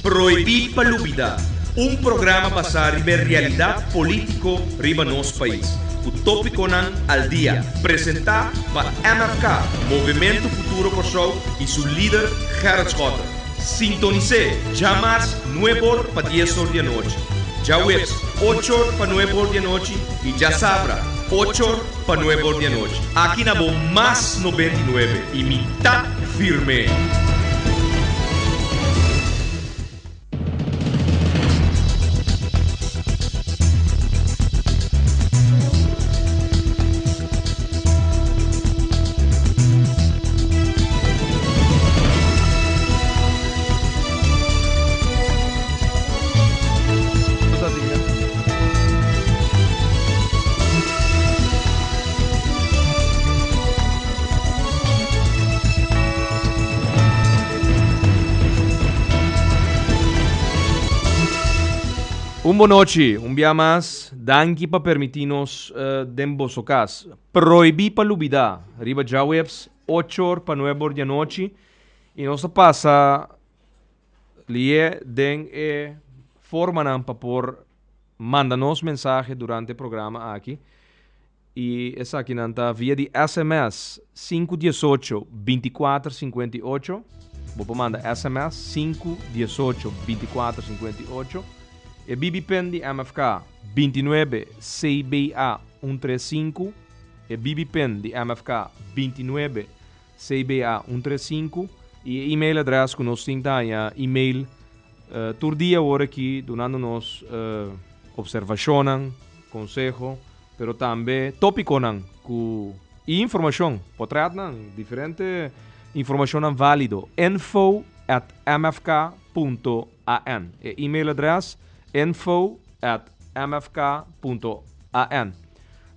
Prohibí pa Lubidá, un programa basá riba e realidat polítiko riba nos pais, ku tópikonan al dia, presentá pa MFK, Movementu Futuro Kòrsou, i su lider Gerrit Schotte. Sintonis'é djamars nueb'or pa dies'or di anochi, djaweps och'or pa nueb'or di anochi i djasabra och'or pa nueb'or di anochi. Aki na bo Mas 99 i mi ta firme! Un bonochi, un bia mas, danki pa permití nos den boso kas. Prohibí pa lubidá, riba djaweps ocho or pa nuebe or di anochi i nos ta pasa Lié den e formanan pa por manda nos mensahe durante e programa aki y esakinan ta via di sms sinku diesocho bintikuater sinkuenta i ocho. Bo por manda sms sinku diesocho bintikuater sinkuenta i ocho. E BB pin di MFK bintinuebe CBA un tres sinku. E BB pin di MFK bintinuebe CBA un tres sinku i e email adres ku nos tin ta haña email tur dia awor aki dunando nos observashonnan, konseho, pero tambe topikonan ku i informashon, potretnan, diferente informashonnan válido. Info at mfk punto an. E email adres info at mfk punto an.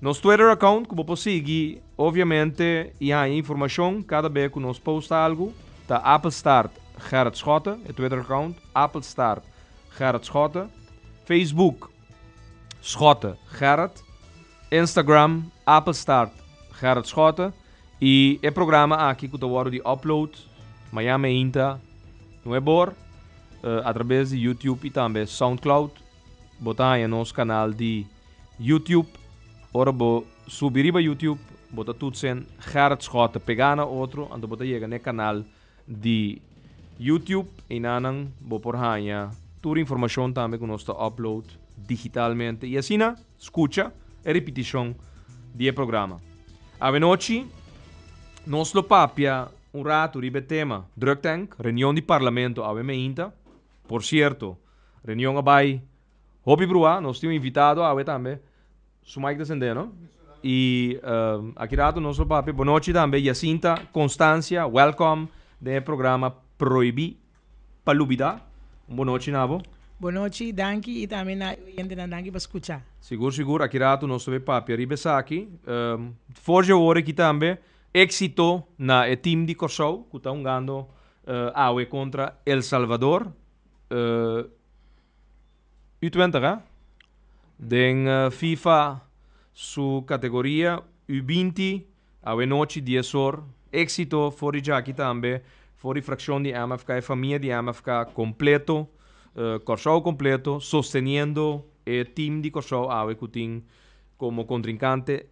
Nos Twitter account ku bo por sigui obviamente i haña informashon kada be ku nos post algu ta Appelstaart Gerrit Schotte, e Twitter account Appelstaart Gerrit Schotte, Facebook Schotte Gerrit, Instagram Appelstaart Gerrit Schotte i e programa aki ku ta wòrdu di upload mañana meinta nuebor atrabes di YouTube i tambe Soundcloud. Bo ta haña nos kanal di YouTube. Ora bo subi riba YouTube, bo ta tutsen Gerrit Schotte pegá na otro, anto bo ta yega n'e kanal di YouTube. Einanan bo por haña tur informashon tambe ku nos ta upload digitalmente i asina skucha e ripitishon di e programa. Awenochi nos lo papia un ratu riba e tema Druktank, reunion di Parlamento awe meinta. Por cierto, reunion a bay hopi bruha, nos tin un invitado awe tambe, su mic ta cende no? Y aki rato nos lo papia, bonochi tambe Jacinta Constancia, welcome den e programa Prohibi pa Lubida, un bonochi na bo. Bonochi, danki y tambe na e oyentenan danki pa scucha. Sigur sigur, aki rato nos ta bay papia riba esaki. For dje ora aki tambe, exito na e team di Corsou cu ta hungando Awe kontra El Salvador U20 hè? Den FIFA su kategoria U20 awe nochi dies or. Éksito for di djaki tambe for di frakshon di MFK e famia di MFK kompleto Kòrsou kompleto sosteniendo e team di Kòrsou awe ku tin komo kontrinkante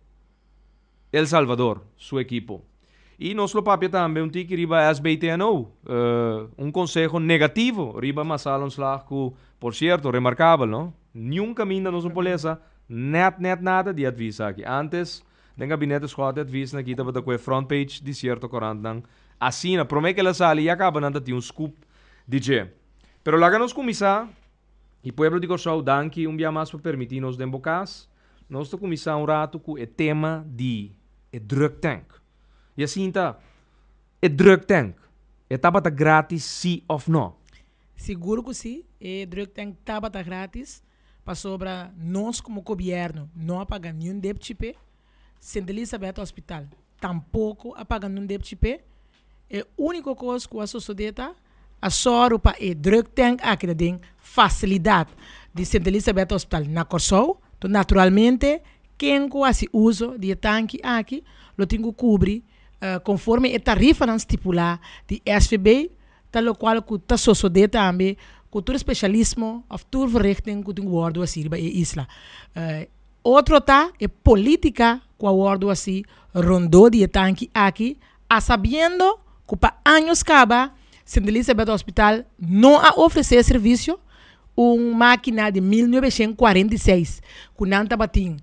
El Salvador su ekipo. I nos lo papia tambe un tiki riba SBTNO, un konseho negativo riba masal ontslag ku, por sierto, remarkabel, no? Niun kaminda nos no por lesa nèt nèt nada di advis aki. Antes, den gabinete Schotte advisnan aki tabata ku e front page di sierto korantnan asina. Promé ku el a sali ya kaba nan ta tin un scoop di dje. Pero laga nos kuminsá, i pueblo di Kòrsou danki un bia mas pa permití nos den bo kas. Nos ta kuminsá un ratu ku e tema di e drug tank. Jacinta, e drug tank, e tabata gratis sí òf nò? Sigur ku sí, e drug tank tabata gratis, pasobra nos komo gobièrnu no a paga niun depchi p'e, Sint Elisabeth Hospital tampoko a paga niun depchi p'e. E úniko kos ku a sosodé ta, a sòru pa e drug tank aki ta den fasilidat di Sint Elisabeth Hospital na Kòrsou. Enton naturalmente ken ku hasi uso di e tanki aki lo tin ku kubri konforme e tarifanan stipulá di SVB, ta lokual ku ta sosodé tambe ku tur spesialismo òf tur verrichting ku tin ku wòrdu hasi riba e isla. Otro ta e polítika ku a wòrdu hasi rondó di e tanki aki, a sabiendo ku pa años kaba Sint Elisabeth Hospital no a ofresé e servisio, un mákina di 1946 ku nan tabatin.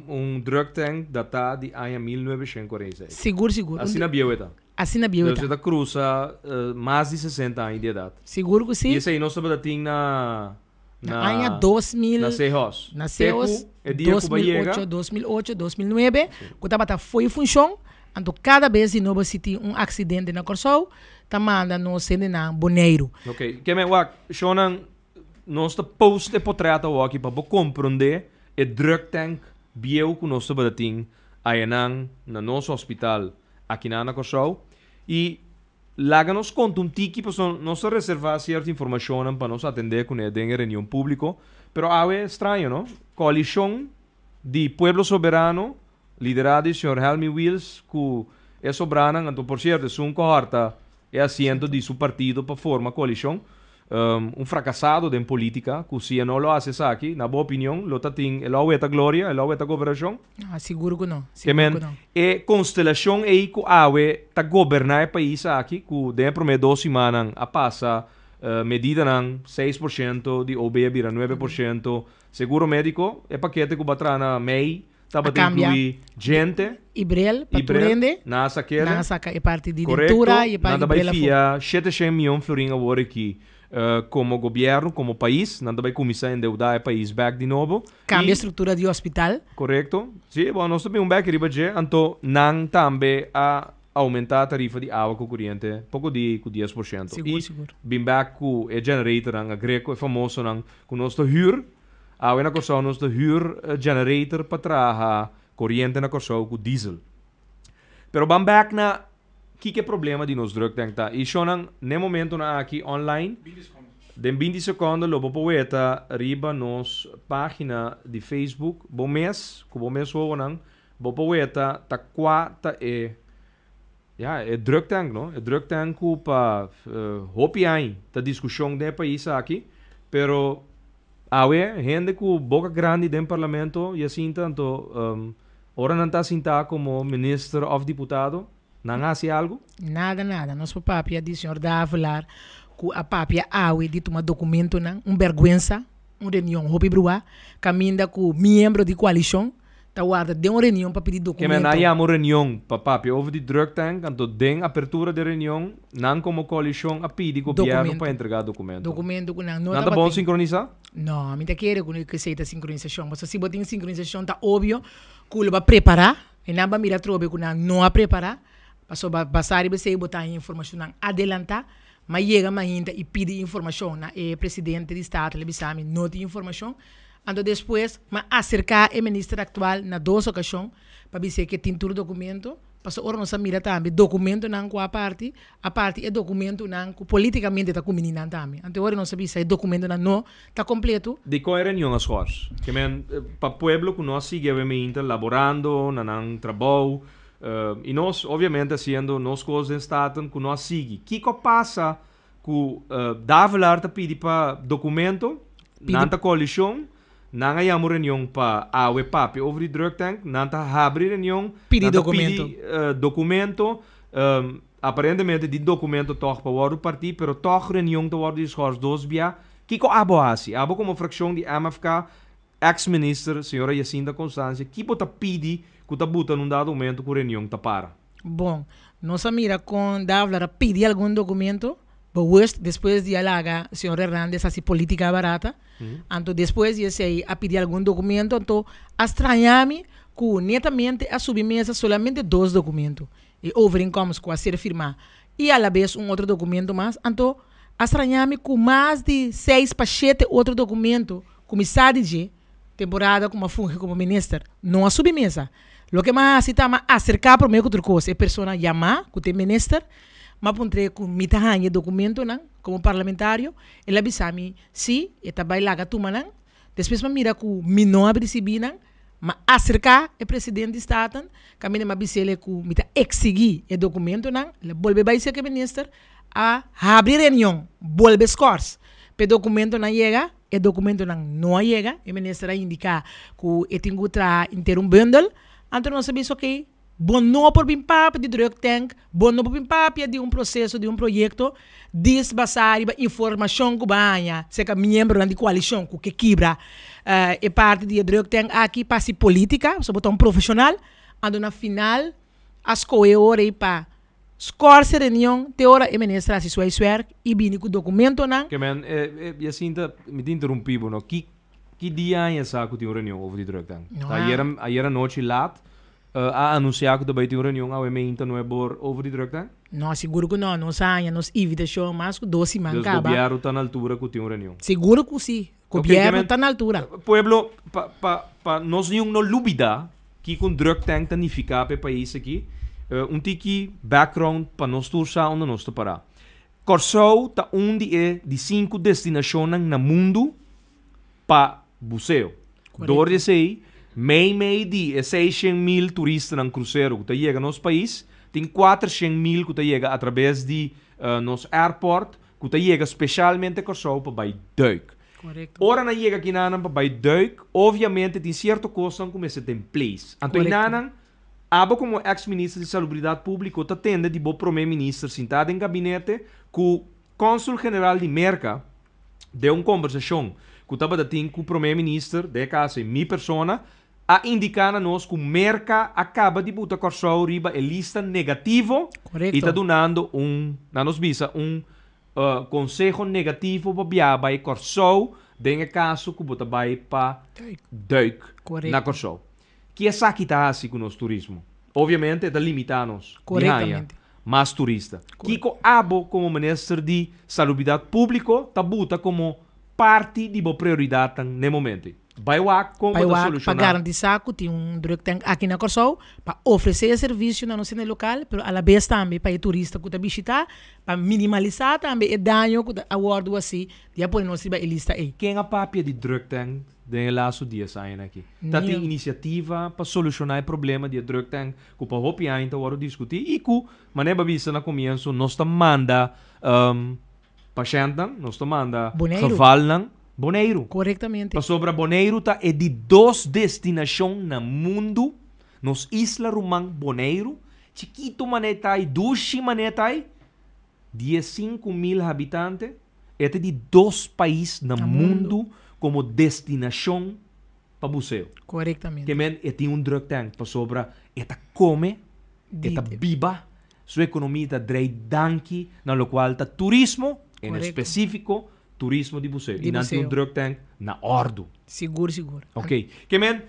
Un drug tank datá di aña 1946. Sigur, sigur. Asina bieu e ta. Asina bieu e ta. Dus e ta krusa mas di 60 aña di edat. Sigur ku si. I esei nos tabata tin na. Na aña 2000. Na Sehos. Na Sehos. E dia ku bo a yega. 2008, 2009, ku tabata fo'i funshon. Anto kada bes di nobo si tin un aksidente na Kòrsou, ta manda nos hendenan Boneiru. Ok, ke men wak, shownan, nos ta post e potrèt awoki pa bo komprondé e drug tank bieu ku nos tabata tin ayanan na nos hospital akinan na Kòrsou. I Laga nos konta un tiki pasobra nos ta reservá sierto informashonnan pa nos atendé kuné den e reunion públiko. Pero awe straño, no? Koalishon di Pueblo Soberano, liderá di señor Helmi Wiels ku e sobranan, anto por sierto esun ku a hòrta e asiento di su partido pa forma koalishon, Un fracasado den politica cu si e no lo haci esaki, na bo opinion, lo ta tin, e lo a weta gloria, e lo a weta gobernacion? No, sigur cu no. Ke Sigur men, cu no. e constelacion ey cu awe ta goberna e pais aki, cu den e prome dos simannan a pasa medidanan, 6% di OB a bira 9%, seguro medico, e pakete cu bo a traha na mei, A tabata cambia. inclui djente, Ibrel pa i tur brel, hende. nan a sak'ele. Nan a saka e parti di Korekto, dentura i e nan parti ta bai brel afó. fia 700 mion florin awor aki komo gobièrnu, komo pais. Nan ta bai kuminsá endeudá e pais bèk di nobo. Kambia I, struktura di hospital. korekto, si, bon, nos ta bin un bèk riba dje. Anto nan tambe a oumentá tarifa di awa ku koriente poko di ku 10%. Sigur, I sigur. bin bèk ku e generatornan, Aggreko, e famosonan ku nos ta hür. Awe na Kòrsou nos ta hür generator pa traha koriente na Kòrsou ku diesel. Pero ban bèk na kiko e problema di nos drug tank ta. I shownan n'e momentonan aki online den 20 sekondo lo bo por weta riba nos página di Facebook bo mes ku bo mes wowonan bo por weta ta kua ta e ya e drug tank no. E drug tank ku pa hopi aña ta diskushon den e pais aki pero Awe, hende ku boka grandi den parlamento ya sinta, anto ora nan ta sintá komo minister òf diputado, nan hasi algu? Nada, nada. Nos por papia di señor Davelaar ku a papia awe di tuma dokumentonan, un bèrgwensa, un reunion hopi bruá, kaminda ku miembro di koalishon ta warda den un reunion pa pidi Ke men documento. a yama un reunion pa papia over di drug tank, anto den apertura di reunion nan komo koalishon a pidi gobierno pa Documento. entrega documento. Documento ku nan no Nan ta bon tabatin. sinkronisá? No, mi ta kere ku esei ta sinkronisashon. Pasobra si bo tin sinkronisashon ta obvio ku lo bo a prepará i nan bo a mira atrobe ku nan no a prepará. Pasobra basá riba esei bo ta haña informashonnan adelantá. Mi a yega mainta i pidi informashon na e presidente di Staten, el a bisa mi no tin informashon. Anto despues m'a aserká e minister aktual na dos okashon pa bis'é ke tin tur dokumento, pasobra ora nos a mira tambe dokumentonan ku a parti, a parti e dokumentonan ku politikamente ta kumbiní nan tambe. Anto ora nos a bisa e dokumentonan no ta kompleto. Dikon e reunion a schors? Ke men pa pueblo ku no a sigui awe meinta laborando na nan trabou i nos obviamente hasiendo nos kos den Staten ku no a sigui. Kiko a pasa Ku Davelaar ta pidi pa dokumento, nan ta koalishon, nan a yama un reunion pa awe papia over di drug tank, nan ta habri reunion, Pidi nan ta dokumento. pidi dokumento, aparentemente di dokumento tòg pa wòrdu partí, pero tòg reunion ta wòrdu dischors dos bia. Kiko abo a hasi? Abo komo frakshon di MFK, eks minister señora Jacinta Constancia, ki bo ta pidi ku ta buta na un dado momento ku reunion ta para? Bon, nos a mira kon Davelaar a pidi algun documento, bewust despues di a laga señor Hernandez haci politica barata. Anto despues di esey a pidi algun documento, anto a straña mi cu netamente a subi mesa solamente dos documento, e overeenkomst cu a ser firma y alabes un otro documento mas. Anto a straña mi cu mas di seis pa shete otro documento cu mi sa di dje, temporada cu mi a fungi como minister, no a subi mesa. Loke m'a hasi ta m'a aserká promé ku tur kos e persona yamá ku ta e minister, m'a puntr'é ku mi ta haña e dokumentonan komo parlamentario, el a bisa mi sí, e ta bai laga tuma nan. Despues m'a mira ku mi no a risibí nan, m'a aserká e presidente di Staten, kaminda m'a bis'el ku mi ta eksigí e dokumentonan, el a bolbe bai serka e minister, a habri reunion, bolbe skòrs. Pa e documentonan yega, e documentonan no a yega, e minister a indica cu e tin cu traha inter un bundel, anto nos a bisa ok, bo no por bin papia di drug tank, bo no por bin papia di un proceso, di un proyecto, dis basa riba informacion cu bo a haña cerca miembronan di coalicion cu ke kibra e parti di e drug tank aki pa haci politica, pasobra bo ta un profesional, anto na final a scohe ora ei pa Scorse reunion te ora e minister hasi su huiswerk y bini cu documentonan. Ke men, Jacinta, mi ta interumpi bo, no? Ki, ki dia aña sa cu tin un reunion over di drug tank? No, Ta ayer, ayer anochi laat a anuncia cu ta bay tin un reunion awe meinta nuebe or over di drug tank? No, sigur cu no. Nos a haña nos invitacion mas cu dos siman Dus caba. gobierno ta na altura cu tin un reunion? Sigur cu si. Ok, ke Gobierno men, ta na altura. Pueblo, pa, pa, pa nos niun no lubida kiko un drug tank ta nifiká pa e pais aki, un tiki background pa nos tur sa unda nos ta pará. Kòrsou ta un di e di sinku destinashonnan na mundu pa buseo. Dor di esei, mei mei di e 600.000 turistanan krusero ku ta yega nos pais, tin 400.000 ku ta yega atrabes di nos airport ku ta yega speshalmente Kòrsou pa bai duik. Korekto. Ora nan yega kinanan pa bai duik, obviamente tin sierto kosnan ku mester ta in place. Anto Korekto. einanan, abo komo eks minister di Salubridat Públiko ta tende di bo promé minister sintá den gabinete ku Kònsul General di Merka den un kombersashon ku tabata tin ku promé minister, den e kaso ei mi persona, a indiká na nos ku Merka a kaba di buta Kòrsou riba e lista negativo i ta Korekto. dunando un, na nos bisa, un konseho negativo pa biaha bai Kòrsou den e kaso ku bo ta bai pa Duik. duik na Korekto. Kòrsou. Ki esaki ta hasi ku nos turismo? Obviamente e ta limitá nos di haña Korektamente. mas turista. Korekto. Kiko abo komo minister di Salubridat Públiko ta buta komo parti di bo prioridatnan n'e momento ei? Bai wak kon Bai bo ta wak pa solushoná. garantisá ku tin un drug tank aki na Kòrsou pa ofresé e servisio na nos hende lokal, pero alabes tambe pa e turista ku ta bishitá, pa minimalisá tambe e daño ku ta a wòrdu hasí di a pone nos riba e lista ei. Ken a papia di drug tank den e lastu dies añanan aki? Ta tin Niun. inisiativa pa solushoná e problema di e drug tank ku pa hopi aña ta wòrdu diskutí i ku, manera bo a bisa na komienso, nos ta manda Pashèntnan nos ta manda Boneiru. gevalnan Boneiru. Korektamente. Pasobra Boneiru ta e di dos destinashon na mundu, nos isla ruman Boneiru, chikitu manera ta ai, dushi manera ta ai, 15.000 habitante, e ta e di dos pais na Na mundu. mundu komo destinashon pa buseo. Korektamente. Ke men e tin un drug tank pasobra e ta kome, e ta Di. biba. Su economia ta drei danki na locual ta turismo, en Correcto. específico turismo di buseo. Di Y nan tin un buseo. drug tank na ordu. Sigur, sigur. Ok. Ke men,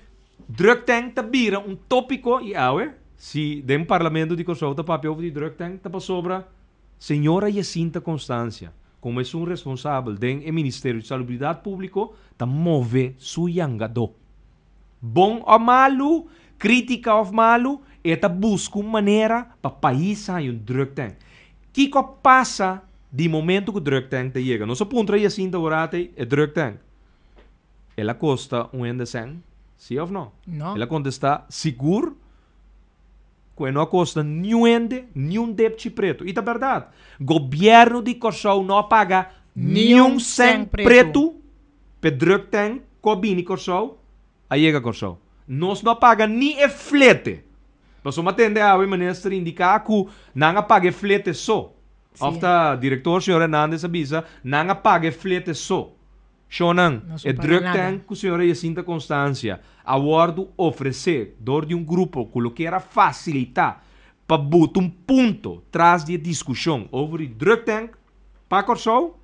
drug tank ta bira un tópico y awe, si den Parlamento di Kòrsou ta papia over di drug tank, ta pasobra señora Jacinta Constancia, como esun responsabel den e Ministerio di Salubridad Público, ta move su yangadó. Bon òf malu, krítika òf malu, e ta buska un manera pa pais haña un drug tank. Kiko a pasa di momento ku drug tank ta yega? Nos a puntra Jacinta Orate e drug tank. El a kosta un hende sèn? Sí òf no? No. El a kontestá, Sigur ku e no a kosta niun hende niun depchi pretu. I ta bèrdat. Gobièrnu di Kòrsou no a paga niun Niun sèn sèn pretu. pretu P'e drug tank ku a bini Kòrsou a yega Kòrsou. Nos no a paga ni e flete. Pasobra mi a tende awe minister indiká ku nan a paga e flete so. Òf Sí. ta direktor señor Hernandez a bisa nan a paga e flete so. Shonnan, Nos e no paga drug nada. tank ku señora Jacinta Constancia a wòrdu ofresé dor di un grupo ku lo kier a fasilitá pa buta un punto tras di e diskushon over di drug tank pa Kòrsou,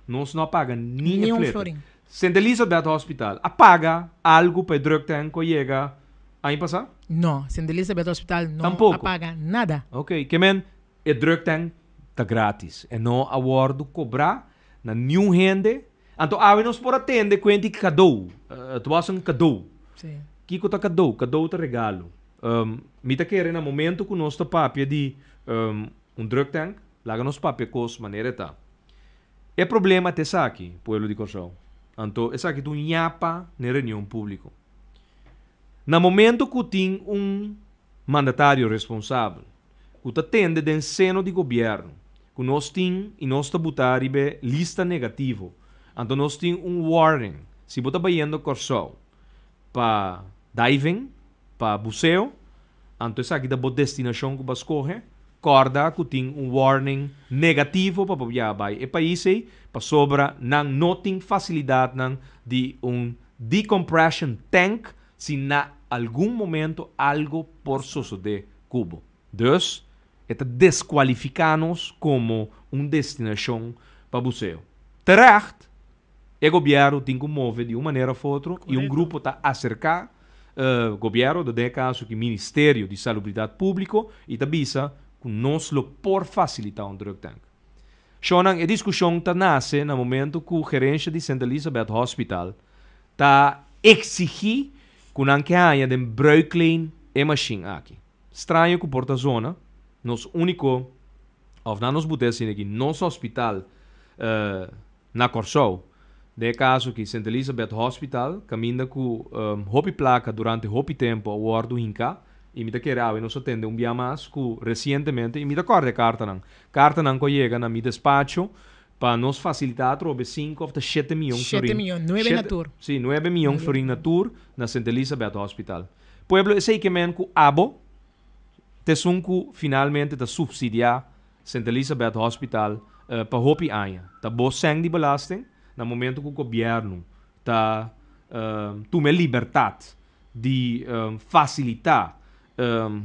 Nos no a paga ni Ni e un flete. florin. Sint Elisabeth Hospital a paga algu pa e drug tank ku a yega aña pasá? No, Sint Elisabeth Hospital no a Tampoco. paga nada. Ok, ke men e drug tank ta gratis. E no a wòrdu kobrá na niun hende. Anto awe nos por a tende kuenti kadou. Het was een cadeau. Sí. Kiko ta kadou? Kadou ta regalo. Mi ta kere na momento ku nos ta papia di un drug tank, laga nos papia kos manera e ta. E problema ta esaki, pueblo di Kòrsou. Anto esaki ta un yapa n'e reunion públiko. Na momento ku tin un mandatario responsabel ku ta tende den seno di gobièrnu ku nos tin i nos ta buta riba e lista negativo. Anto nos tin un warning, si bo ta bayendo Kòrsou pa diving, pa buseo, anto esaki ta bo destinashon ku bo a skohe, kòrda ku tin un warning negativo pa bo biaha bai e pais ei pasobra nan no tin fasilidatnan di un decompression tank si na algun momento algo por sosodé ku bo. Dus, e ta deskualifiká nos komo un destinashon pa buseo. Terecht, e gobièrnu tin ku move di un manera òf otro i un grupo ta aserká gobièrnu, den e kaso aki Ministerio di Salubridat Públiko, i ta bisa ku nos lo por fasilitá un drugtank. Shonnan, e diskushon ta nase na momento ku gerensha di Sint Elisabeth Hospital ta eksigí ku nan ke haña den bruikleen e mashin aki. Straño ku por ta zona, nos úniko, òf nan nos bute asina aki, nos hospital na Kòrsou, den e kaso aki Sint Elisabeth Hospital, kaminda ku hopi plaka durante hopi tempu a wòrdu hinká, i mi ta kere awe nos a tende un bia mas ku resientemente, i mi ta kòrda e kartanan, kartanan ku a yega na mi despacho pa nos fasilitá atrobe sinku òf ta shete mion florin. Shete mion, nuebe na tur. Sí, nuebe mion florin na tur na Sint Elisabeth Hospital. Pueblo, esei ke men ku abo t'esun ku finalmente ta supsidiá Sint Elisabeth Hospital pa hopi aña. Ta bo sèn di belasting na momento ku gobièrnu ta tuma e libertat di fasilitá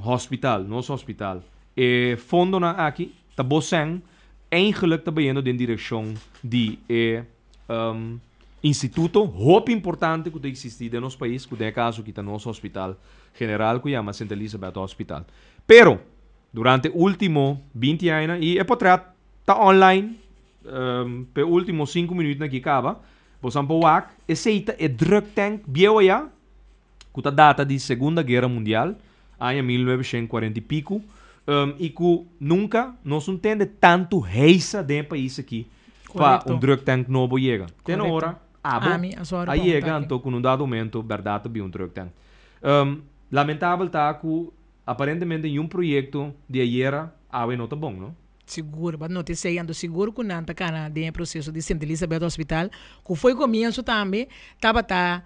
hospital, nos hospital. E fondonan aki ta bo sèn eigenlijk ta bayendo den direkshon di e instituto hopi importante ku ta eksistí den nos pais, ku den e kaso aki ta nos hospital general ku yama Sint Elisabeth Hospital. Pero, durante último 20 añanan, i e potret ta online, p'e último sinku minuutnan aki kaba, bosan por wak, esei ta e drug tank bieu ayá, ku ta data di Segunda Guera Mundial, aña 1940 i piku, i ku nunka nos no tende tantu heisa den e pais aki pa un drug tank nobo yega. Te na ora abo a yega anto ku na un dado momento bèrdat ta bin un drug tank. Lamentabel ta ku aparentemente niun proyekto di ayera awe no ta bon, no? Sigur, bo a nota esei, anto sigur ku nan ta kana den e proseso di Sint Elisabeth Hospital, ku foi komienso tambe tabata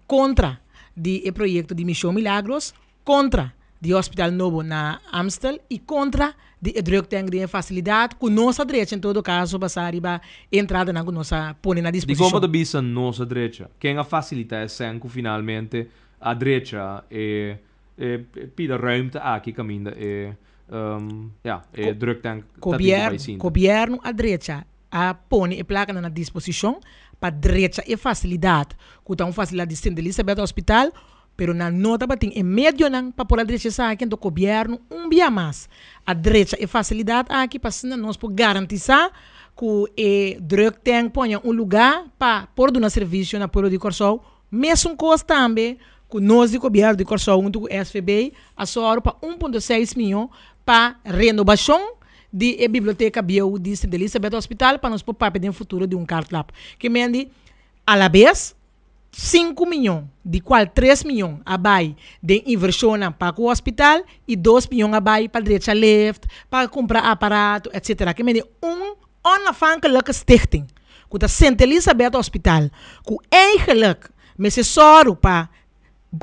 kontra di e proyekto di Mishon Milagros, kontra di hospital nobo na Amstel i kontra di e drugtank den e fasilidat ku nos a drecha en todo kaso basá riba e entradanan ku nos a pone na disposishon. Dikon bo ta bisa nos a drecha? Ken a fasilitá e sèn ku finalmente a drecha e E pida ruimte aki kaminda e ya e druktank ta tin ku bai sinta. Gobièrnu a drecha a pone e plakanan na disposishon pa drecha e fasilidat ku ta un fasilidat di Sint Elisabeth Hospital, pero nan no tabatin e medionan pa por a drecha esaki, anto gobièrnu un bia mas a drecha e fasilidat aki pa asina nos por garantisá ku e druktank por haña un lugá pa por duna servisio na pueblo di Kòrsou. Mesun kos tambe ku nos di Gobièrnu di Kòrsou huntu ku SVB a sòru pa 1.6 mion pa renobashon di e biblioteka bieu di Sint Elisabeth Hospital pa nos por papia den futuro di un kartlap. Ke men di alabes 5 mion di kual 3 mion a bai den invershonnan pa ku hospital i 2 mion a bai pa drecha lift, pa kumpra aparato etsetera. Ke men di un onafhankelijke stichting ku ta Sint Elisabeth Hospital ku eigenlijk mester sòru pa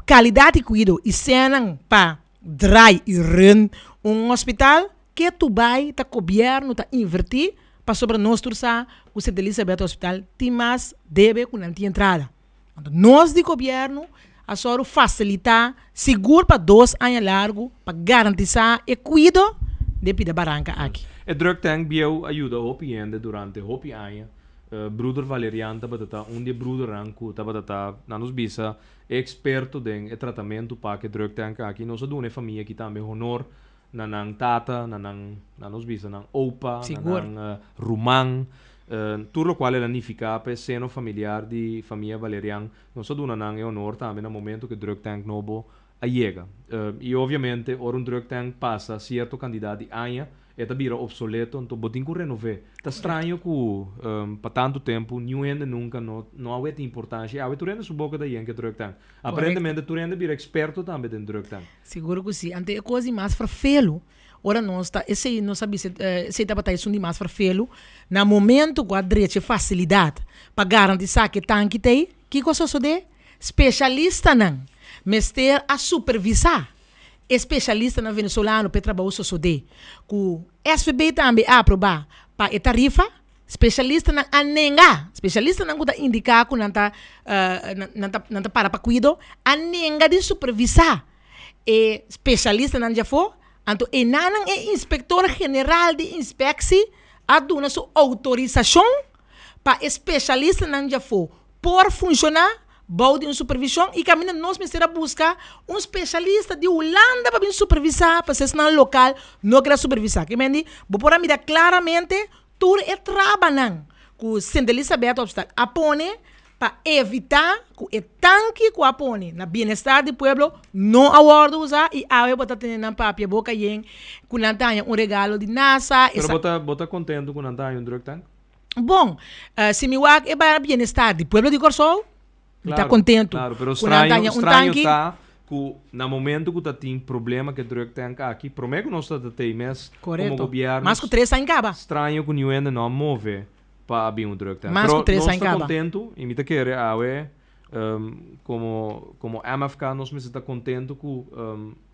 kalidat di kuido i sènnan pa draai i run un hospital, ketu bai ta gobièrnu ta invertí pasobra nos tur sa ku Sint Elisabeth Hospital tin mas debe ku nan tin entrada. Anto nos di gobièrnu a sòru fasilitá sigur pa dos aña largu pa garantisá e kuido den pida baranka aki. E drug tank bieu a yuda hopi hende durante hopi aña. Bruder Valerian tabata ta un di e brudernan ku tabata ta, nan nos bisa, e eksperto den e tratamentu pa ku e drug tank aki. Nos a duna e famia aki tambe honor na nan tata, na nan, na nos bisa, nan opa, na nan ruman, tur lokual el a nifiká pa e seno familiar di famia Valerian. Nos a duna nan e honor tambe na momento ku e drug tank nobo a yega. I obviamente ora un drug tank pasa sierto kantidat di aña, e ta bira obsoleto, anto bo tin ku renov'é. Ta straño ku pa tantu tempu niun hende nunka no no a wet importansha i awe tur hende su boka ta yen ku e drug tank. Aparentemente tur hende bira eksperto tambe den drug tank. Sigur ku si. Anto e kos di mas ferfelu. Ora nos ta, esei nos a bisa, esei tabata esun di mas ferfelu, na momento ku a drecha e fasilidat pa garantisá ku e tanki ta ei, kiko a sosodé? Spesialistanan mester a supervisá e spesialistanan venezolano pa e trabou sosodé. Ku SVB tambe a aprobá pa e tarifa, spesialistanan a nenga, spesialistanan ku ta indiká ku nan ta nan ta nan ta para pa kuido, a nenga di supervisá e spesialistanan djafó. Anto enanan e inspektor general di inspeksi a duna su outorisashon pa e spesialistanan djafó por funshoná bou di un supervishon i kaminda nos mester a buska un spesialista di Hulanda pa bin supervisá pa esnan lokal no keda supervisá. Ke men di bo por a mira klaramente tur e trabanan ku Sint Elisabeth Hospital a pone pa evitá ku e tanki ku a pone na bienestar di pueblo no a wòrdu usá i awe bo ta tene nan papia boka yen ku nan ta haña un regalo di NASA. Pero bo ta bo ta kontentu ku nan ta haña un drug tank? Bon, si mi wak e bai na bienestar di pueblo di Kòrsou, mi ta kontentu Claro, pero ku nan ta straño, haña un straño tanki. ta ku na momento ku ta tin problema ku e drug tank aki, promé ku nos ta ta tei mes komo Korekto. gobièrnu, Mas ku tres aña kaba. straño ku niun hende no a move pa a bin un druk tank. Mas ku Pero tres nos aña ta kaba. kontentu i mi ta kere awe komo komo MFK nos mester ta kontentu ku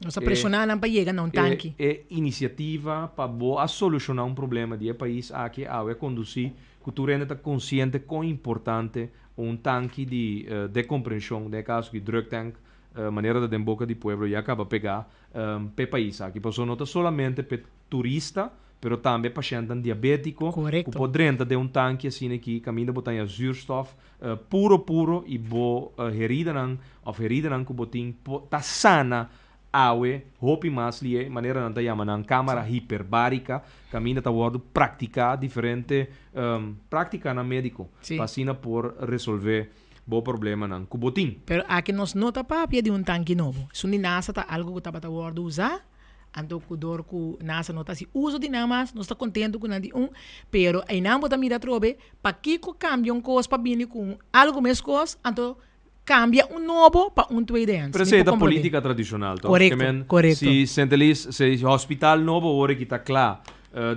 Nos a e preshoná nan pa yega na un e tanki. e inisiativa pa bo a solushoná un problema di e pais aki awe a kondusí ku tur hende ta konsiente kon importante un tanki di dekomprenshon, den e kaso aki druk tank, manera ta den boka di pueblo ya kaba pegá p'e pais aki. Pasobra no ta solamente p'e turista, pero tambe pashèntnan diabétiko ku Korekto. por drenta den un tanki asina aki kaminda bo ta haña zuurstof puro puro i bo heridanan òf heridanan ku bo tin por ta sana awe hopi mas lié, manera nan ta yama nan kámara hiperbárika kaminda ta wòrdu praktiká diferente práktikanan médiko pa asina por resolvé bo problemanan ku bo tin. Pero aki nos no ta papia di un tanki nobo. Esun di NASA ta algu ku tabata wòrdu usá. Anto ku dor ku NASA no ta hasi uso di nan mas, nos ta kontentu ku nan di un, pero einan bo ta mira atrobe pakiko kambia un kos pa bini ku un algu meskos, anto kambia un nobo pa un tweedehands. Pero Mi esei por ta komprondé. politica tradicional toch? Korekto, Ke men, korekto. si Sint Elis, si hospital nobo awor aki ta kla,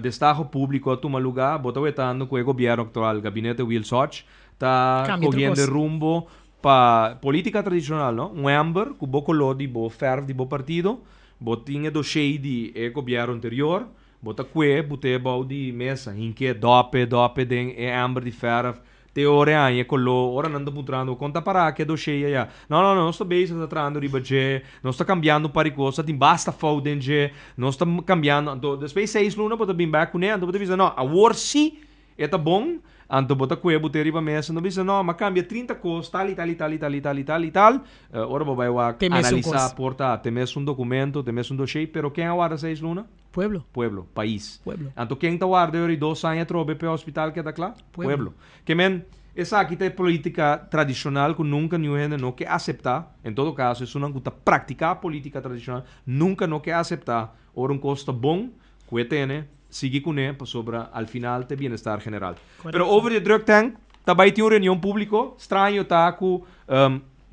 destaho publico a tuma luga, bo ta wetando ku e gobierno aktual, gabinete Wiels Hodge, ta Kambia tur kohiendo kos. rumbo pa politica tradicional, no? Un ember ku bo koló di bo verf di bo partido, Bo tin e doshei di e gobièrnu anterior, bo ta kue but'é bou di mesa, hink'é dòp'é dòp'é den e èmber di fèrf, te ora e haña e koló, ora nan ta puntrando kon ta pará ku e doshei ayá. No, no, no, nos ta bezig ta trahando riba dje, nos ta kambiando un par di kos, ta tin basta fout den dje, nos ta kambiando, anto despues seis luna bo ta bin bèk kuné, anto bo ta bisa no, awor sí E ta bon, anto bo ta kue bo te riba mesa, no bisa no, m'a kambia 30 kos, tal i tal i tal i tal i tal i tal i tal. Ora bo bai wak Te mes un analisá kos. por ta te mes un dokumento, te mes un doshé, pero ken a warda seis luna? Pueblo. Pueblo, pais. Pueblo. Anto ken ta warda yori dos aña atrobe p'e hospital keda kla? Pueblo. Pueblo. Ke men, esaki ta e politika tradishonal ku nunka niun hende no ke aseptá, en todo kaso esunnan ku ta praktiká politika tradishonal nunka no ke aseptá ora un kos ta bon, Ku e tene, sigui kuné pasobra al final ta e bienestar general. Pero over di e drug tank ta bai tin un reunion públiko. Straño ta ku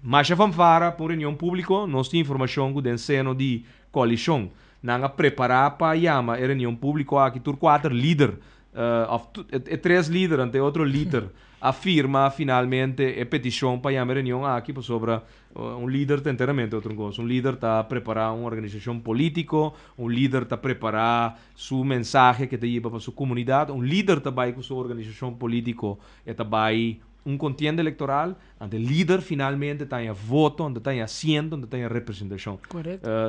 masha fanfara pa un reunion públiko. Nos tin informashon ku den seno di koalishon nan a prepará pa yama e reunion públiko aki tur kuater lider òf e tres lider ante e otro lider a firma finalmente e petishon pa yama e reunion aki pasobra Un lider ta enteramente otro cos. Un lider ta prepara un organisacion politico, un lider ta prepara su mensahe ke ta yiba pa su comunidad, un lider ta bay cu su organisacion politico, e ta bay un contienda electoral, ante lider finalmente ta haña voto, ante ta haña asiento, ante ta haña representacion.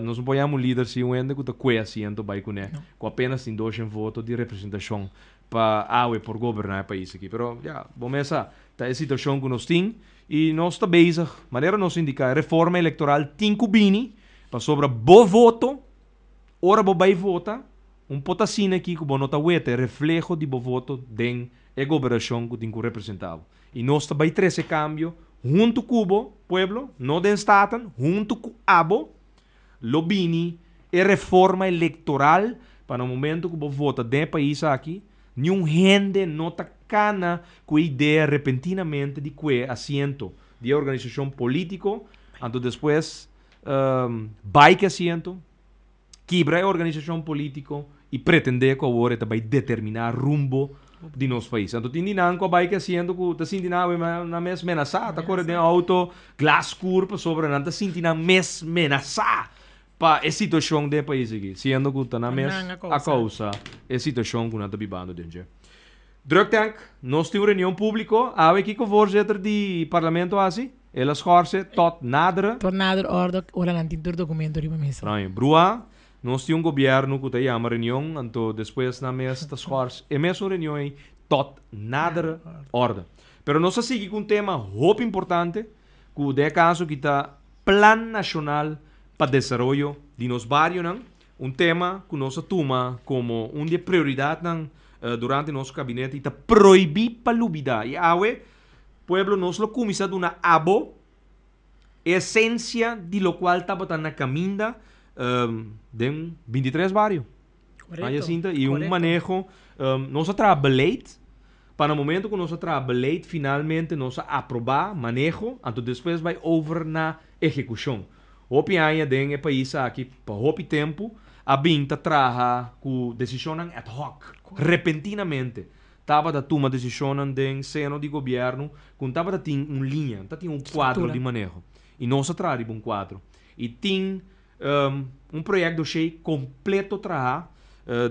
Nos no por yama un lider si un hende cu ta cue asiento bay cune, cu apenas tin doshen voto di representacion pa awe por goberna e pais aki. Pero ya, bo mes sa, ta e situacion cu nos tin y nos ta bezig, manera nos indica, e reforma electoral tin cu bini pasobra bo voto, ora bo bay vota, un potacina aki cu bo no ta weta e refleho di bo voto den e gobernacion cu tin cu representa bo. Y nos ta bay trece cambio hunto cu bo, pueblo, no den Staten, hunto cu abo, Lo bini e reforma electoral pa na momento cu bo vota den e pais aki, niun hende no ta cana cu e idea repentinamente di cue asiento di e organisacion politico, anto despues bay cu e asiento. Kibra e organisashon polítiko i pretendé ku awor e ta bai determiná rumbo di nos pais. Anto tin di nan ku a bai kasiendo ku ta sinti nan awe nan mes menasá, ta kore den outo glas skur pasobra nan ta sinti nan mes menasá pa e situashon den e pais aki, siendo ku ta nan mes a kousa e situashon ku nan ta bibando den dje. Druktank, Nos tin un reunion públiko awe, kiko voorzitter di parlamento hasi? El a schorse tot nadere. Tot nader orde ora nan tin tur documento riba mesa. Straño. Brua, nos tin un gobierno cu ta yama reunion, anto despues nan mes ta schors e mesun reunion ey tot nadere orde. Pero nos a sigui cu un tema hopi importante, cu den e caso aki ta Plan Nacional pa Desaroyo di nos Barionan, un tema cu nos a tuma como un di e prioridadnan durante nos gabinete y ta prohibi pa lubida. Y awe, Pueblo, nos lo cuminsa duna abo e esencia di locual tabata na caminda den 23 bario. Correcto. Aya sinta, y un maneho, nos a traha beleid, pa na momento cu nos a traha beleid, finalmente nos a aproba maneho, anto despues bay over na ehecucion. Hopi aña den e pais aki, pa hopi tempo, a bin ta traha cu decisionnan ad hoc, repentinamente. Tabata tuma desishonnan den seno di gobièrnu ku no tabata tin un liña, no ta tin un kuadro di maneho. I nos a traha riba un kuadro. I tin un proyèkt doshé kompleto trahá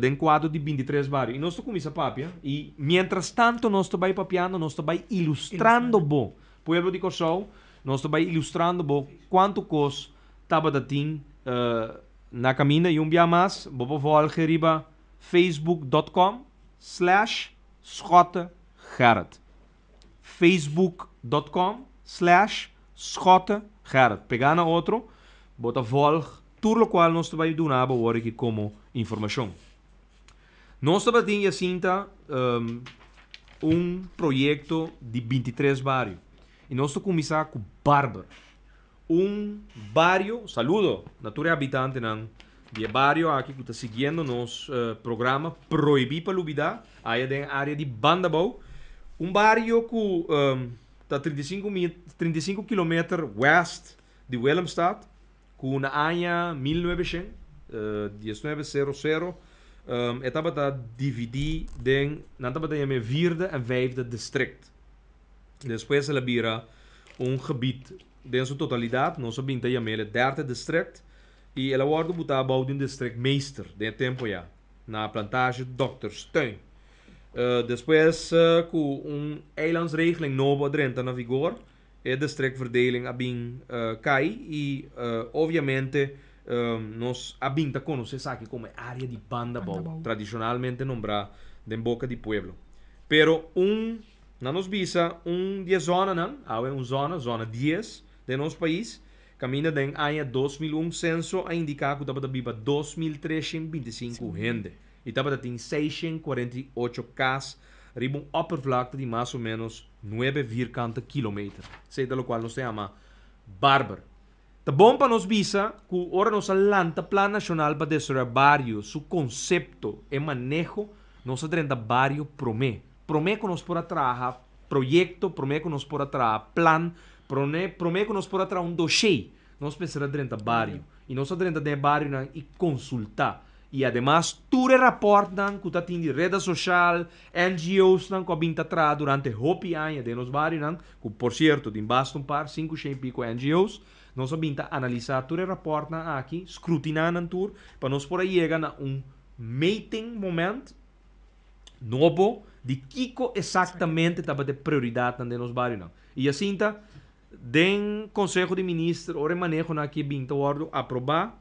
den kuadro di 23 bario. I nos ta kuminsá papia i miéntras tanto nos ta bai papiando nos ta bai ilustrando bo, pueblo di Kòrsou, nos ta bai ilustrando bo kuantu kos tabata tin na kaminda. I un bia mas bo por vòlge riba Facebook dot com slash Schotte Gerrit. Facebook dot com slash Schotte Gerrit. Pegá na otro, bo ta volg tur lokual nos ta bai duna bo awor aki komo informashon. Nos tabatin Jacinta un proyekto di 23 bario i nos ta kuminsá ku Barber. Un bario, saludo na tur e habitantenan di e bario aki ku ta siguiendo nos programa Prohibí pa Lubidá aya den área di Bandabou. Un bario ku ta 35 mi, 35 kilometer west di Willemstad, ku na aña 1900, 1900, e tabata dividí den, nan tabata yam'é vierde en vijfde district. Despues el a bira un gebied den su totalidad, nos a bin ta yam'el e derde district y el a wordo buta abou di un districtmeester den e tempo ya, na plantage Dokterstuin. Despues cu un eilandsregeling nobo a drenta na vigor, e districtverdeling a bin cay y obviamente nos a bin ta conoce esaki como e area di Bandabou, tradicionalmente nombra den boca di pueblo. Pero un Na nos bisa un di e zonanan, awe un zona, zona dies, den nos pais, kaminda den aña 2001 senso a indiká ku tabata biba 2325 hende i tabata tin 648 kas riba un oppervlakte di mas o ménos nuebe vierkante kilometer. Esei ta lokual nos ta yama Barber. Ta bon pa nos bisa ku ora nos a lanta Plan Nashonal pa Desaroyá Bario su konsepto e maneho, nos a drenta bario promé. Promé ku nos por a traha proyekto, promé ku nos por a traha plan, promé promé ku nos por a traha un doshé, nos mester a drenta bario. I nos a drenta den e barionan i konsultá. I ademas tur e rapòrtnan ku ta tin di reda soshal, NGOsnan ku a bin ta traha durante hopi aña den nos barionan, ku por sierto tin basta un par, sinku shen i piko NGOs, nos a bin ta analisá tur e rapòrtnan aki, skrutiná nan tur, pa nos por a yega na un meting moment nobo di kiko esaktamente tabata e prioridatnan den nos barionan. I asin ta, den Konseho di Minister, ora e manehonan aki a bin ta wòrdu aprobá,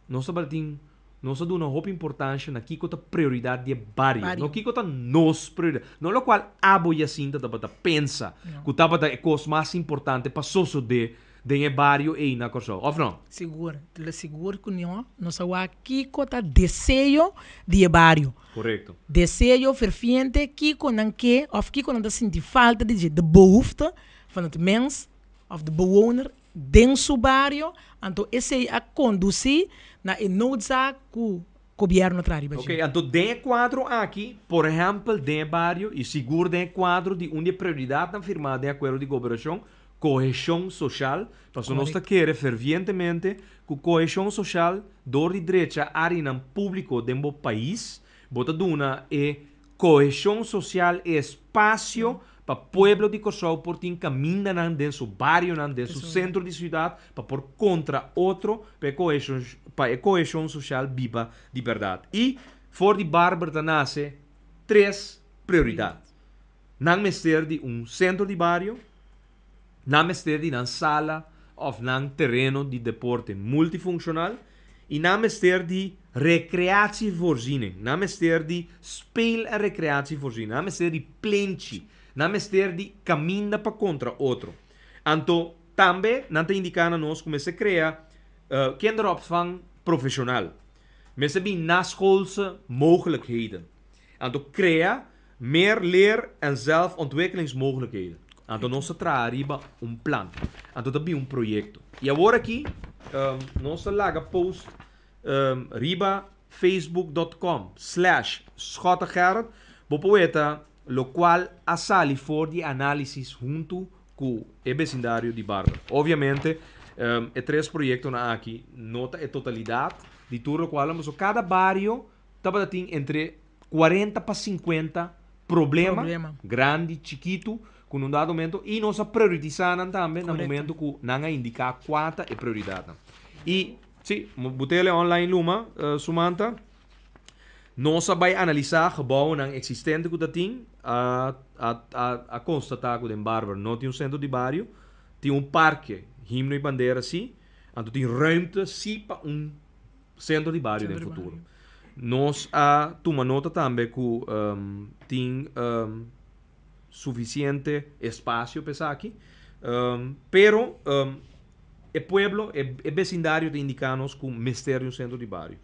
nos tabata tin, nos a duna hopi importansha na kiko ta prioridat di e bario, no kiko ta nos prioridat, no lokual abo Jacinta tabata pensa ku tabata e kos mas importante pa sosodé den e bario ei na Kòrsou, òf no? Sigur, sigur ku no. Nos a wak kiko ta deseo di e bario. Korekto. Deseo ferviente, kiko nan ke òf kiko nan ta sinti falta di dje, de behoefte van het mens òf de bewoner den su bario, anto esei a kondusí na e noodzaak ku gobièrnu a traha riba dje. Oké, anto den e kuadro aki, por ehèmpel den e bario i sigur den e kuadro di un di e prioridatnan firmá den e akuerdo di goberashon, Koheshon sosial, pasobra nos ta kere fervientemente ku koheshon sosial dor di drecha áreanan públiko den bo pais, bo ta duna e koheshon sosial e espasio pa pueblo di Kòrsou por tin kamindanan den su barionan, den su sentro di siudat pa por kontra otro pa e koheshon pa e koheshon sosial biba di bèrdat. I for di Barber ta nase tres prioridat. Nan mester di un sentro di bario, nan mester di nan sala òf nan tereno di deporte multifunshonal i nan mester di recreatievoorziening, nan mester di speel en recreatievoorziening, nan mester di plenchi, nan mester di kaminda pa kontra otro. Anto tambe nan ta indiká na nos ku mester krea kinderopvang profeshonal, mester bin naschoolse mogelijkheden. Anto krea meer leer en zelfontwikkelingsmogelijkheden. Anto nos ta traha riba un plan. Anto ta bin un proyekto. I awor aki nos ta laga post riba facebook dot com slash schottegerrit. Bo por weta lokual a sali for di e análisis huntu ku e besindario di Barber. Obviamente e tres proyektonan aki no ta e totalidat di tur lokual, pasobra kada bario Tabata tin entre 40 pa 50 problema, Problema. grandi, chikitu, ku na un dado momento i nos a prioritisá nan tambe na Korekto. momento ku nan a indiká kua ta e prioridatnan. I sí, butele online luma, Sumanta, nos a bai analisá gebouwnan eksistente ku ta tin, a a a a konstatá ku den Barber no tin un sentro di bario, tin un parke, Himno i Bandera sí, anto tin ruimte sí pa un Centro di bario den futuro. Nos a tuma nota tambe cu tin suficiente espacio pa esaki, pero e pueblo, e becindario ta indica nos cu mester di un centro di bario.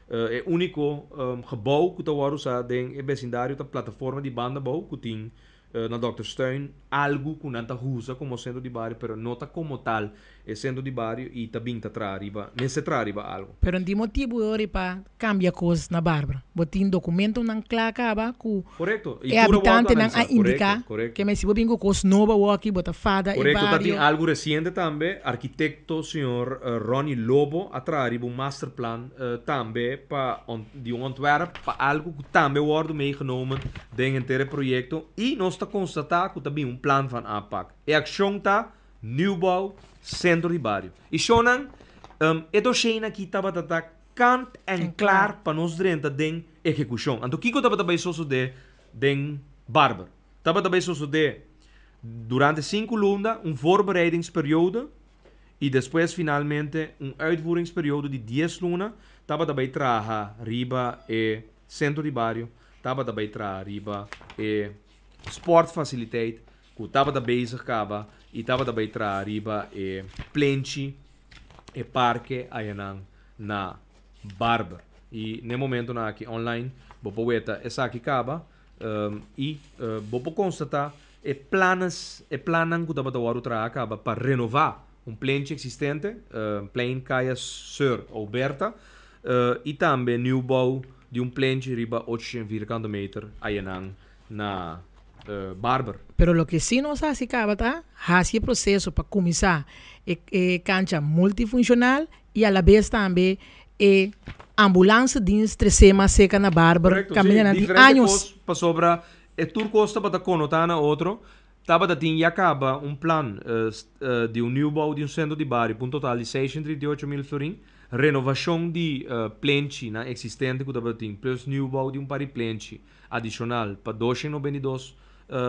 E unico gebouw cu ta wordo usa den e becindario ta plataforma di banda abou cu tin na Dokterstuin algu ku nan ta usa komo sentro di bario pero no ta komo tal e sentro di bario i ta bin ta traha riba mester traha riba algu. Pero no tin motibu ori pa kambia kos na Barbara. Bo tin dokumentonan kla kaba ku Korekto. I e tur a wòrdu habitantenan a analisá. indiká Korekto, korekto. ke si bo bin ku kos nobo awoki bo ta fada e Korekto. Ta tin bario. algu resiente tambe. Arkitekto señor Ronnie Lobo a traha riba un masterplan tambe pa di un ontwerp pa algu ku tambe wòrdu meegenomen Den henter e proyekto i nos ta konstatá ku ta bin un plan van aanpak. E akshon ta nieuwbouw sentro di bario. I shownan, e dosheinan aki tabata ta kant en klar pa nos drenta den ehekushon. Anto kiko tabata bai sosodé den Barber? Tabata bai sosodé durante sinku luna un voorbereidingsperiode i despues finalmente un uitvoeringsperiode di dies luna tabata bai traha riba e sentro di bario. Tabata bai traha riba e sportfaciliteit ku tabata bezig kaba i tabata bai traha riba e plenchi, e parke ayanan na Barber. I n'e momentonan aki online bo por weta esaki kaba i bo por konstatá e planes, e plannan ku tabata wòrdu traha kaba pa renová un plenchi eksistente, Plein Kaya Sir Oberta, i tambe nieuwbouw di un plenchi riba 800 vierkante meter ayanan na Barber. Pero loke si nos hasi kaba ta hasi e proseso pa kuminsá e e kancha multifunshonal i alabes tambe e ambulans dienst tresé mas serka na Barber Korekto, si, kaminda nan tin diferente años. kos pasobra e tur kos tabata konotá na otro. Tabata tin ya kaba un plan di un nieuwbouw di un sentro di bario pa un total di 638 mil florin, renovashon di plenchinan eksistente ku tabata tin plus nieuwbouw di un par di plenchi adishonal pa 292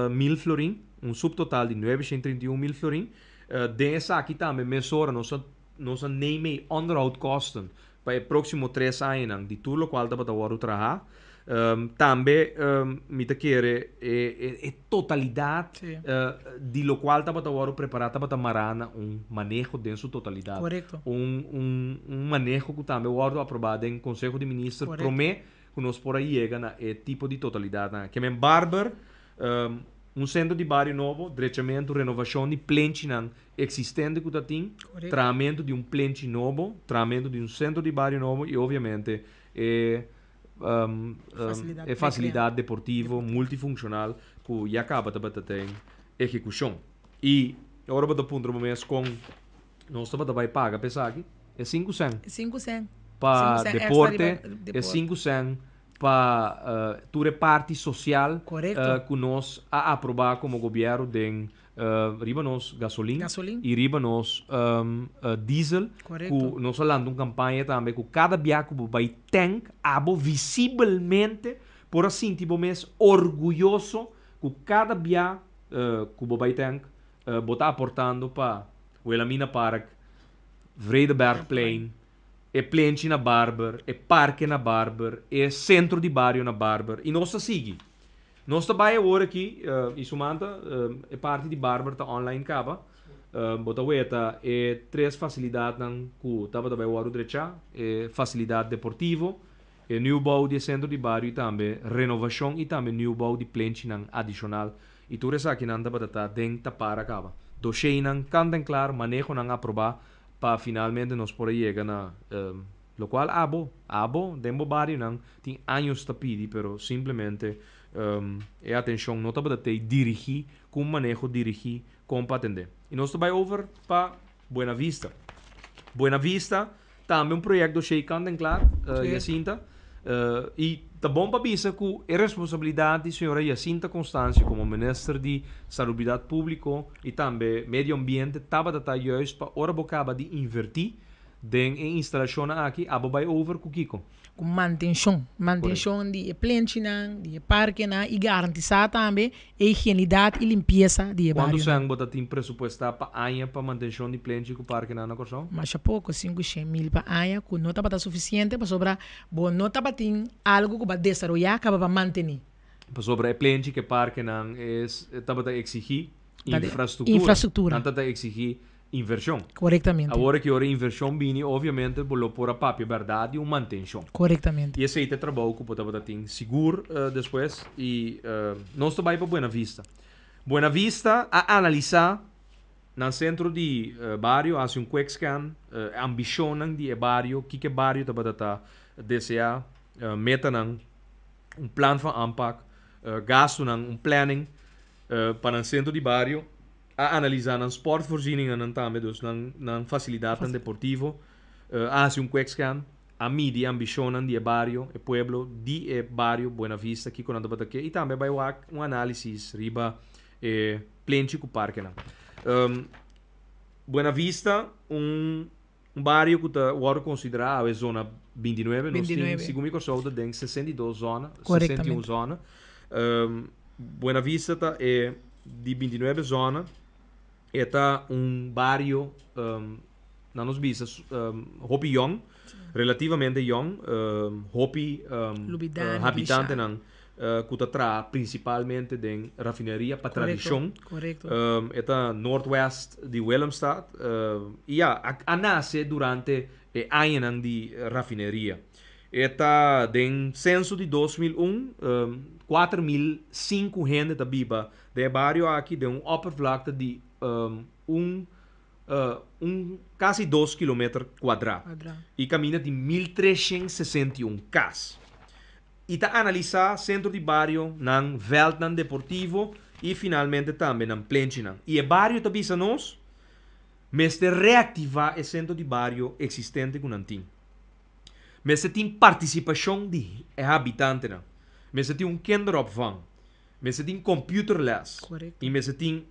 mil florin, un subtotal di 931 mil florin. Den esaki tambe mesora nos a nos a neem e onderhoudkosten pa e próksimo tres añanan di tur lokual tabata wòrdu trahá. Tambe mi ta kere e totalidat di lokual tabata wòrdu prepará tabata mará na un maneho den su totalidat. Un maneho ku tambe wòrdu aprobá den Konseho di Minister promé ku nos por a yega na e tipo di totalidatnan. Ke men Barber, un sentro di bario nobo, drechamentu, renovashon di plenchinan Eksistente ku ta tin, trahamentu di un plenchi nobo, trahamentu di un sentro di bario nobo i obviamente e e fasilidat deportivo multifunshonal ku ya kaba tabata den ehekushon. I. Ora bo ta puntra bo mes kon nos tabata bai paga pa esaki, e 5 sèn. 5 sèn. Pa deporte, e 5 sèn pa tur e parti sosial ku nos a aprobá komo gobièrnu den riba nos gasolin i riba nos diesel ku nos a lanta un kampaña tambe ku kada bia ku bo bai tènk abo visibelmente por a sinti bo mes orguyoso ku kada bia ku bo bai tènk bo ta aportando pa Wilhelmina Park, Vredebergplein, e plenchi na Barber, e parke na Barber, e sentro di bario na Barber i nos ta sigui. Nos ta bai awor aki i Sumanta e parti di Barber ta online kaba. Bo ta weta e tres fasilidatnan ku tabata bai wòrdu drechá, e fasilidat deportivo, e nieuwbouw di e sentro di bario i tambe renovashon i tambe nieuwbouw di plenchinan adishonal i tur esakinan tabata ta den tapara kaba. Dosheinan kant en klar, manehonan aprobá pa finalmente nos por a yega na locual abo, abo den bo barionan tin años ta pidi pero simplemente e atencion no tabata tey dirigi cu un maneho dirigi con pa atende. Y nos ta bay over pa Buena Vista. Buena Vista tambe un proyecto shey kant en klaar, Jacinta. Y ta bon pa bisa cu e responsabilidad di señora Jacinta Constancio como minister di Salubridad Publico y tambe Medio Ambiente tabata ta juist pa ora bo caba di inverti den e instalacionnan aki abo bay over cu kico? Ku mantenshon. Mantenshon di e plenchinan, di e parkenan i garantisá tambe e higienidat i limpiesa di e Kuantu barionan. sèn bo ta tin presupuestá pa aña pa mantenshon di plenchi ku parkenan na Kòrsou? Masha poko, 500.000 pa aña, ku no tabata sufisiente pasobra bo no tabatin algu ku bo a desaroyá kaba pa mantené. Pasobra e plenchi ku e parkenan es tabata eksigí infrastruktura. Infrastruktura. Nan tabata eksigí invershon. Korektamente. Awor ki ora invershon bini, obviamente bo lo por a papia bèrdat di un mantenshon. Korektamente. I esei ta e trabou ku bo tabata tin sigur despues. I nos ta bai pa Buena Vista. Buena Vista a analisá nan sentro di bario, a hasi un quick scan, e ambishonnan di e bario, kiko e bario tabata ta deseá, metanan, un plan van aanpak, gastunan, un planning pa nan sentro di bario. A analisá nan sportvoorzieningennan tambe, dus nan nan fasilidatnan deportivo. A hasi un quick scan, a midi e ambishonnan di e bario, e pueblo di e bario Buena Vista, kiko nan tabata ke i tambe a bai wak un análisis riba e plenchi ku parkenan. Buena Vista un un bario ku ta wòrdu konsiderá awe zona 29, nos tin 29. segun mi Kòrsou ta den 62 zona, 61 Korektamente. zona. Buena Vista ta e di 29 zona, e ta un bario nan nos bisa hopi yòn, relativamente yòn, hopi Lubidá, neglishá. habitantenan ku ta traha prinsipalmente den rafineria pa tradishon. Korekto. E ta noordwest di Willemstad i ya, a nase durante e añanan di rafineria. E ta den senso di 2001, 4005 hende ta biba den e bario aki den un oppervlakte di un un kasi 2 kilometer kuadrá i kaminda di 1361 kas. I ta analisá sentro di bario, nan vèltnan deportivo i finalmente tambe nan plenchinan. I e bario ta bisa nos mester reaktivá e sentro di bario eksistente ku nan tin. Mester tin partisipashon di e habitantenan. Mester tin un kinderopvang. Mester tin computerles. Korekto. I mester tin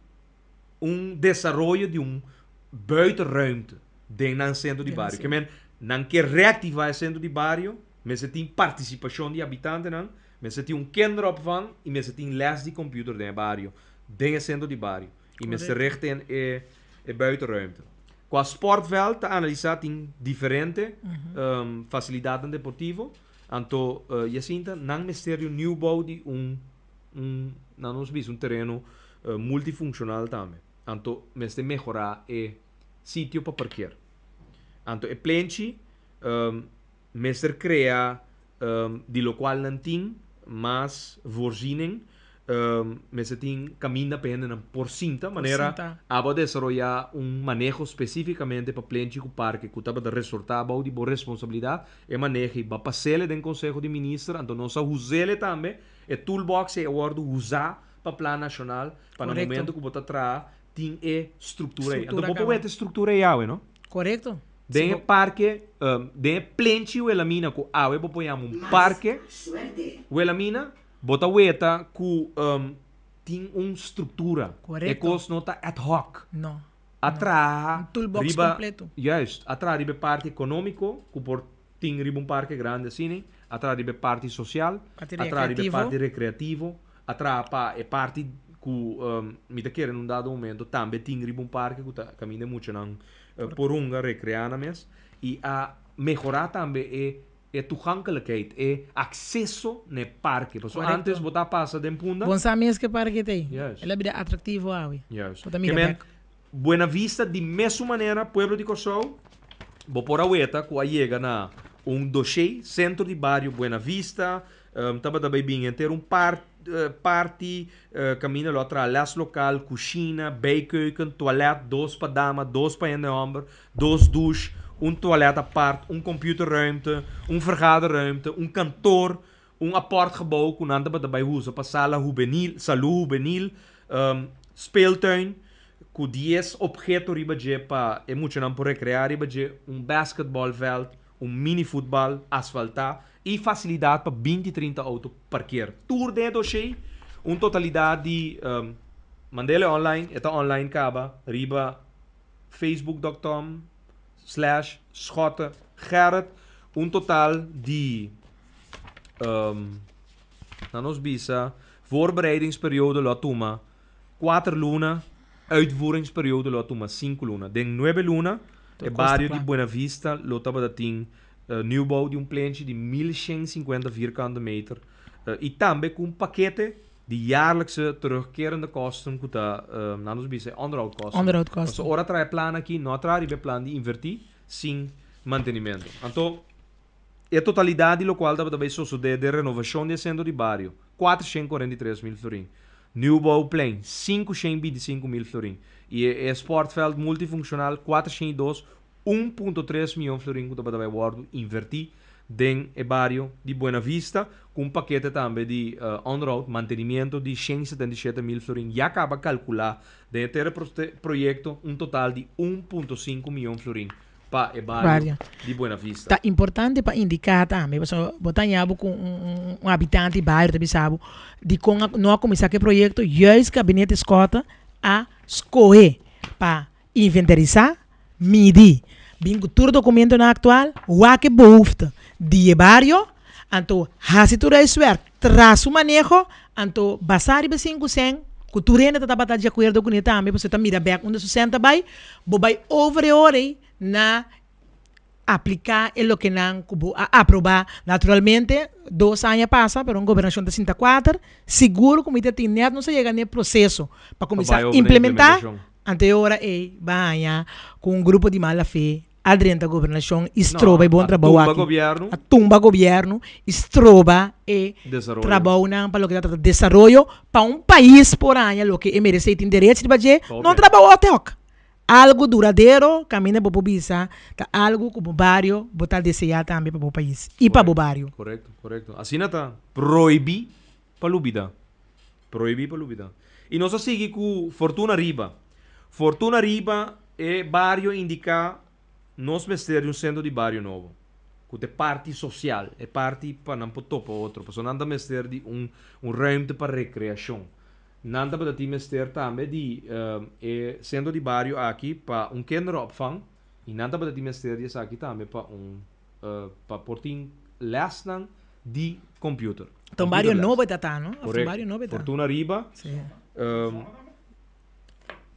un desaroyo di un buitenruimte den nan sentro di bario. Ke men nan ke reaktivá e sentro di bario. Mester tin partisipashon di habitantenan, mester tin un kinderopvang i mester tin les di computer den e bario, den e sentro di bario. I mester richt in e e buitenruimte. Kua sportveld ta analisá tin diferente fasilidatnan deportivo, anto Jacinta nan mester di un nieuwbouw di un un nan nos bisa un tereno multifunkshonal tambe. Anto mester mehorá e sitio pa parkeer. Anto e plenchi Mester crea di locual nan tin mas voorziening, mester tin caminda pa hendenan por sinta, manera abo a desaroya un maneho specificamente pa plenchi cu parke cu tabata resorta abou di bo responsabilidad, e maneho y ba pasele den Conseho di Minister, anto nos a huzele tambe, e toolbox ey a wordo huza pa Plan Nacional pa na momento cu bo ta traha. tin e struktura ei. Anto Struktura bo por kaba. weta e struktura ei awe, no? Korekto. Den Si e bo parke, den e plenchi Wilhelmina ku awe bo por yama un parke Wilhelmina, bo ta weta ku tin un struktura. E Korekto. kos no ta ad hoc. No. A No. traha Un toolbox riba, kompleto. juist, a traha riba e parti ekonómiko ku por tin riba un parke grandi asina, a traha riba e parti sosial, Parti a traha riba e rekreativo. parti rekreativo, a traha pa e parti ku mi ta kere na un dado momento tambe tin riba un parke ku ta kaminda e muchanan por hunga, rekreá nan mes i a mehorá tambe e e toegankelijkheid, e akseso na e parke. Pasobra Korekto. antes bo ta pasa den Punda. Bon sa mes ke parke ta ei. Juist. El a bira atraktivo awe. Juist. Bo ta Ke mira men, bek. Buena Vista di mesun manera, pueblo di Kòrsou, bo por a weta ku a yega na un doshé, Sentro di Bario Buena Vista, tabata bai bin henter un par parti kaminda lo a traha leslokal, kushina, bijkeuken, toilet, dos pa dama, dos pa hende hòmber, dos douche, un toilet apart, un computerruimte, un vergaderruimte, un kantoor, un apart gebouw ku nan tabata bai usa pa sala hubenil, salu hubenil, speeltuin ku dies opheto riba dje pa e muchanan por rekreá riba dje, un basketbalveld, un mini futbal asfaltá i fasilidat pa binti trinta outo parkeer. Tur den e doshé, un totalidat di mand'é online, e ta online kaba riba facebook.com slash Schotte Gerrit, un total di na nos bisa voorbereidingsperiode lo a tuma 4 luna, uitvoeringsperiode lo a tuma 5 luna. Den 9 luna Tur e kosta bario di kla. Buena Vista lo tabata tin nieuwbouw di un plenchi di 1150 vierkante meter i tambe ku un pakete di jaarlijkse terugkerende kosten ku ta na nos bisa e onderhoudkosten. Onderhoudkosten. Pasobra ora traha e plan aki no a traha riba e plan di invertí sin mantenimento. Anto e totalidat di lokual tabata bai sosodé den renovashon di e sentro di bario, 443 mil florin. Nieuwbouwplein, 525 mil florin. I e sportveld multifunshonal, 402, 1.3 mion florin ku tabata bai wòrdu invertí den e bario di Buena Vista, ku un pakete tambe di onderhoud, mantenimiento di 177 mil florin. Ya kaba kalkulá den e proyekto un total di 1.5 mion florin pa e bario Bario. di Buena Vista. Ta importante pa indiká tambe, pasobra bo ta haña ku un habitante di bario tambe sabe, di kon no a kuminsá ku e proyekto, juist gabinete Schotte a skohe pa inventarisá, midi, bin ku tur dokumentonan aktual, wak e behoefte di e bario, anto hasi tur huiswerk, traha su maneho, anto basá riba 5 sèn, ku tur hende tabata di akuerdo kuné tambe, pasobra ta mira bèk unda su sèn ta bai, bo bai over e ora ei na apliká e loke nan ku bo a aprobá. Naturalmente, 2 aña pasa, pero un gobernashon ta sinta 4, sigur ku mi ta tin net no sa yega na e proseso pa kuminsá bai over na implementá, implementashon. ante ora ei baña ku un grupo di mala fe a drenta gobernashon i stroba e bon a trabou tumba aki. Gobièrnu. A tumba gobièrnu i stroba e desaroyo. Trabounan pa loke ta trata desaroyo pa un pais por haña loke e meresé i tin derecho riba dje, no trabou ad hoc. Algu duradero, kaminda bo por bisa, ta algu ku bo bario bo ta deseá tambe pa bo pais i pa bo bario. Korekto. Asina ta prohibí pa lubidá. Prohibí pa lubidá. I nos a sigui ku Fortuna Riba. Fortuna Riba e bario indiká nos mester di un sentro di bario nobo. Ku ta e parti sosial, e parti pa nan por topa otro. Pasobra nan ta mester di un ruimte pa rekreashon. Nan tabata tin mester tambe di e sentro di bario aki pa un kinderopvang i nan tabata tin mester di esaki tambe pa por tin lèsnan di computer. Ta un bario Computerles. nobo ta, no? Òf un Korekto. bario nobo ta. Fortuna Riba. Sí.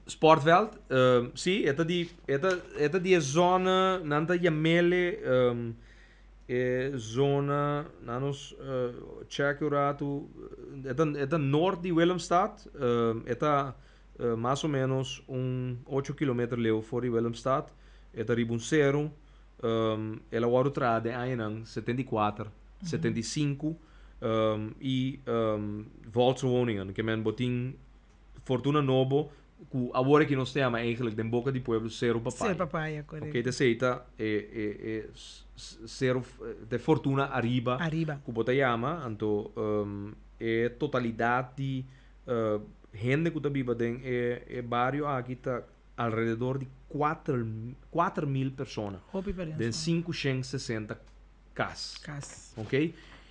Sportveld, sí, e ta di e zona, nan ta yam'é e zona, nan nos check un ratu, e ta nort di Willemstad, e ta mas o menos un 8 kilometer leu for di Willemstad, e ta riba un seru, el a wòrdu traha den añanan 74, 75, i volkswoningen, ke men bo tin Fortuna Nobo, ku awor ku nos yama eigenlijk den boka di pueblo Seru Papaya. Seru Papaya, korekto. Ok, te ta e Seru de Fortuna Ariba. Ariba. Ku bo ta yama, anto e totalidat di Hende ku ta biba den e bario aki ta alrededor di 4000 persona. Hopi Den persona. 560 kas. Kas. Ok?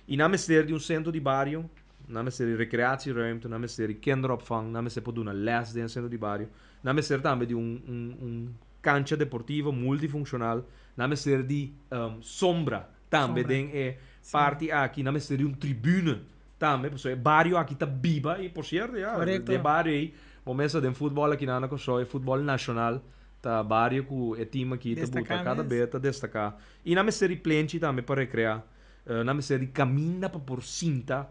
I nan mester di un sentro di bario, nan mester di recreatieruimte, nan mester di kinderopvang, nan mester por duna les den e sentro di bario, nan mester tambe di un kancha deportivo multifunkshonal, nan mester di sombra tambe Sombra. den e parti aki, nan mester di un tribune tambe, pasobra e bario aki ta biba i por sierto ya, den bario ei, bo mester den futbòl aki nan na Kòrsou, e futbòl nashonal ta bario ku e tim aki ta buta kada be ta destaká. I nan mester di plenchi tambe pa rekreá, nan mester di kaminda pa por sinta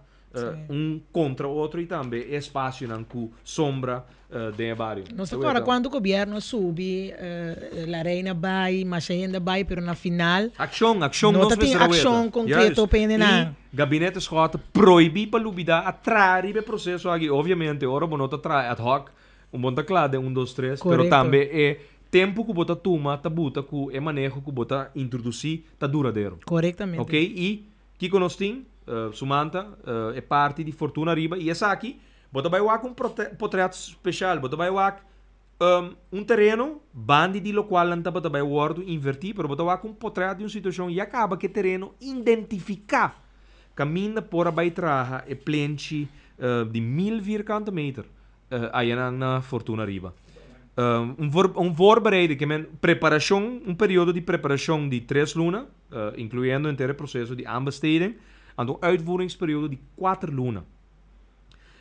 un kontra otro i tambe e espasionan ku sombra den e bario. Nos ta kòrda kuantu gobièrnu a subi, La Reina bai, masha hende a bai, pero na final Akshon, akshon no nos ta tin mester a weta. akshon konkreto Juist. pa hende I nan. Gabinete Schotte prohibí pa lubidá a traha riba e proseso aki. Obviamente ora bo no ta traha ad hoc, un bo no ta kla den un dos tres, pero Korekto. tambe e tempu ku bo ta tuma ta buta ku e maneho ku bo ta introdusí ta duradero. Korektamente. Ok, i kiko nos tin? Sumanta, e parti di Fortuna riba i esaki Bo ta bai wak un potret special, bo ta bai wak un tereno bandi di locual nan tabata bai wordo inverti, pero bo ta wak un potret di un situacion ya caba cu e tereno identifica caminda por a bai traha e plenchi di 1000 vierkante meter ayanan na Fortuna Riba. Un voorbereiding, ke men preparacion, un periodo di preparacion di 3 luna, incluyendo henter e proceso di aanbesteding, anto un uitvoeringsperiodo di 4 luna.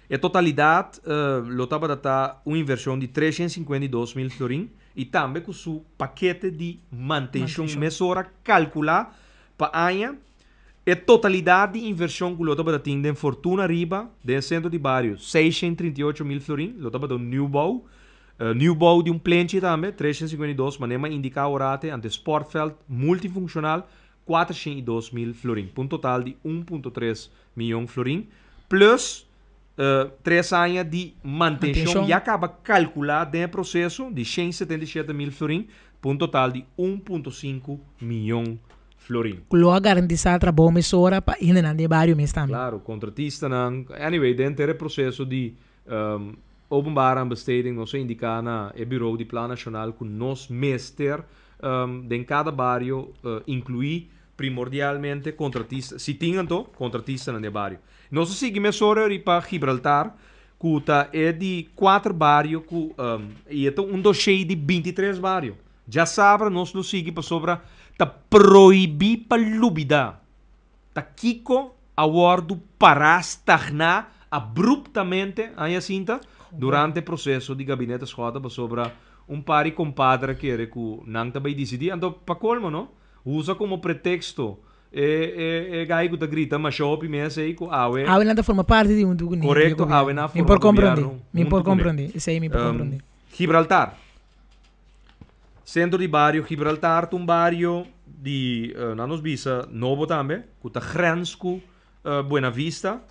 E totalidat lo tabata ta un invershon di 352 mil florin i tambe ku su pakete di mantenshon mesora kalkulá pa aña. E totalidat di invershon ku lo tabata tin den Fortuna Riba den e sentro di bario 638 mil florin, lo tabata un nieuwbouw. Nieuwbouw di un plenchi tambe 352, manera mi a indiká awor ante sportveld multifunshonal 402 mil florin, pa un total di 1.3 mion florin, plus 3 aña di mantenshon Mantenshon. Ya kaba kalkulá den e proseso di 177 mil florin, pa un total di 1.5 mion florin. Lo a garantisá trabou mesora pa hendenan den bario mes tambe. Claro, kontratistanan. Anyway, den e proseso di openbare aanbesteding, nos a indiká na e bureau di Plan Nashonal ku nos mester den kada bario inkluí primordialmente kontratista, si tin anto, kontratistanan den bario. Nos a sigui mesora pa Gibraltar, ku ta e di kuater bario ku i e un dossier di 23 bario. Djasabra nos lo sigui pasobra ta prohibí pa lubidá. Ta kiko a wòrdu pará, stagná abruptamente ei asinta durante e proseso di Gabinete Schotte pasobra un par di kompadre kere ku nan ta bai disidí. Anto pa kolmo, no? Usa komo preteksto e gai ku ta grita masha hopi mes ei ku awe Awe nan ta forma parti di un Korekto, awe nan Mi forma por komprondé. gobièrnu Mi por huntu kuné. komprondé. Esei mi por komprondé. Gibraltar. Sentro di bario Gibraltar, un bario di nan nos bisa nobo tambe, ku ta grens ku Buena Vista.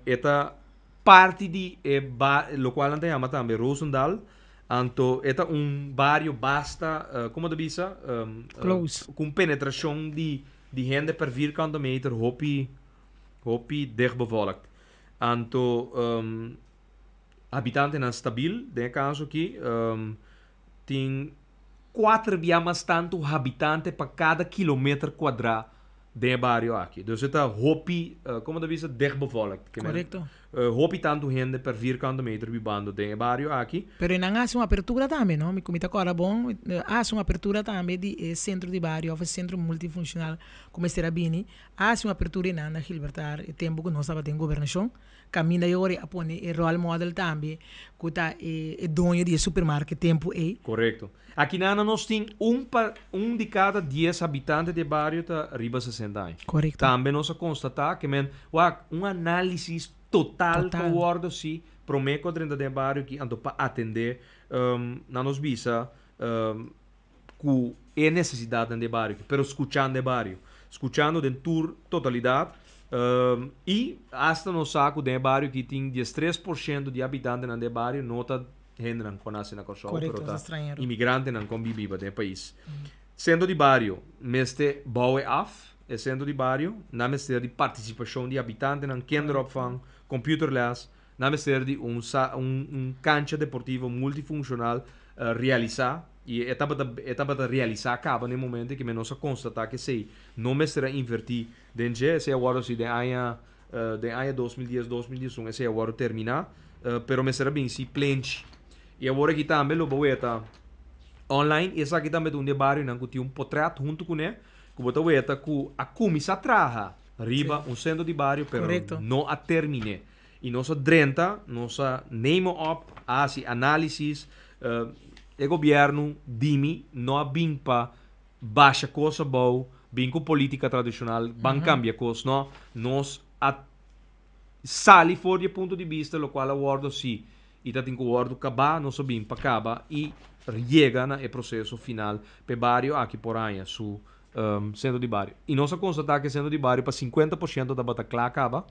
E ta parti di e lokual nan ta yama tambe Rosendal. Anto e ta un bario basta, kon ta bisa? Close. Ku penetrashon di hende per vierkante meter hopi hopi dichtbevolkt. Anto habitantenan stabil, den e kaso aki, tin 4 bia mas tantu habitante pa kada kilometer kuadrá den e bario aki. Dus e ta hopi, kon ta bisa, dichtbevolkt. Ke men, hopi tantu hende per vierkante meter bibando den e bario aki. Pero nan a hasi un apertura tambe, no? Mi ku mi ta kòrda bon, a hasi un apertura tambe di e sentro di bario òf e sentro multifunshonal ku mester a bini. A hasi un apertura einan na Gibraltar e tempu ku nos tabata den gobernashon. Kaminda e ora a pone e role model tambe ku ta e doño di e supermarket tempu ei. Korekto. Aki nan nos tin un di kada 10 habitante di bario ta riba 60 aña. Tambe nos a konstatá ke men wak un análisis total Total. ku wòrdu si promé ku drenta den bario aki anto pa atendé nan nos bisa ku e nesesidat den bario, pero skuchando e bario, skuchando den tur totalidat i hasta nos sa ku den bario ku tin 13% di habitantenan den bario no ta hendenan ku nase na Kòrsou, pero ta ta stranhero. Imigrantenan ku biba den pais. Sentro di bario, mester bouw af, e sentro di bario, nan mester di partisipashon di habitantenan, kinderopvang, computerles. Nan mester di un sa un un cancha deportivo multifuncional realisa y e tabata e tabata realisa caba na e momento ki men nos a constata cu esey no mester a inverti den dje. Esey a wordo haci den aña den aña 2010, 2011 esey a wordo termina pero mester a bin si plenchi. Y awor aki tambe lo bo weta online y esaki tambe ta un di e barionan cu tin un potret hunto cune cu bo ta weta cu a cuminsa traha riba un centro di bario pero no a termine. Y nos a drenta, nos a neem op, a haci análisis. E gobierno di mi no a bin pa basha cos abou, bin cu politica tradicional, ban cambia cos. No, nos a sali for di e punto di bista locual a wordo haci y ta tin cu wordo caba, nos a bin pa caba y yega na e proceso final pa e bario aki por haña su Centro di bario. Y nos a constata cu e centro di bario pa 50% tabata cla caba.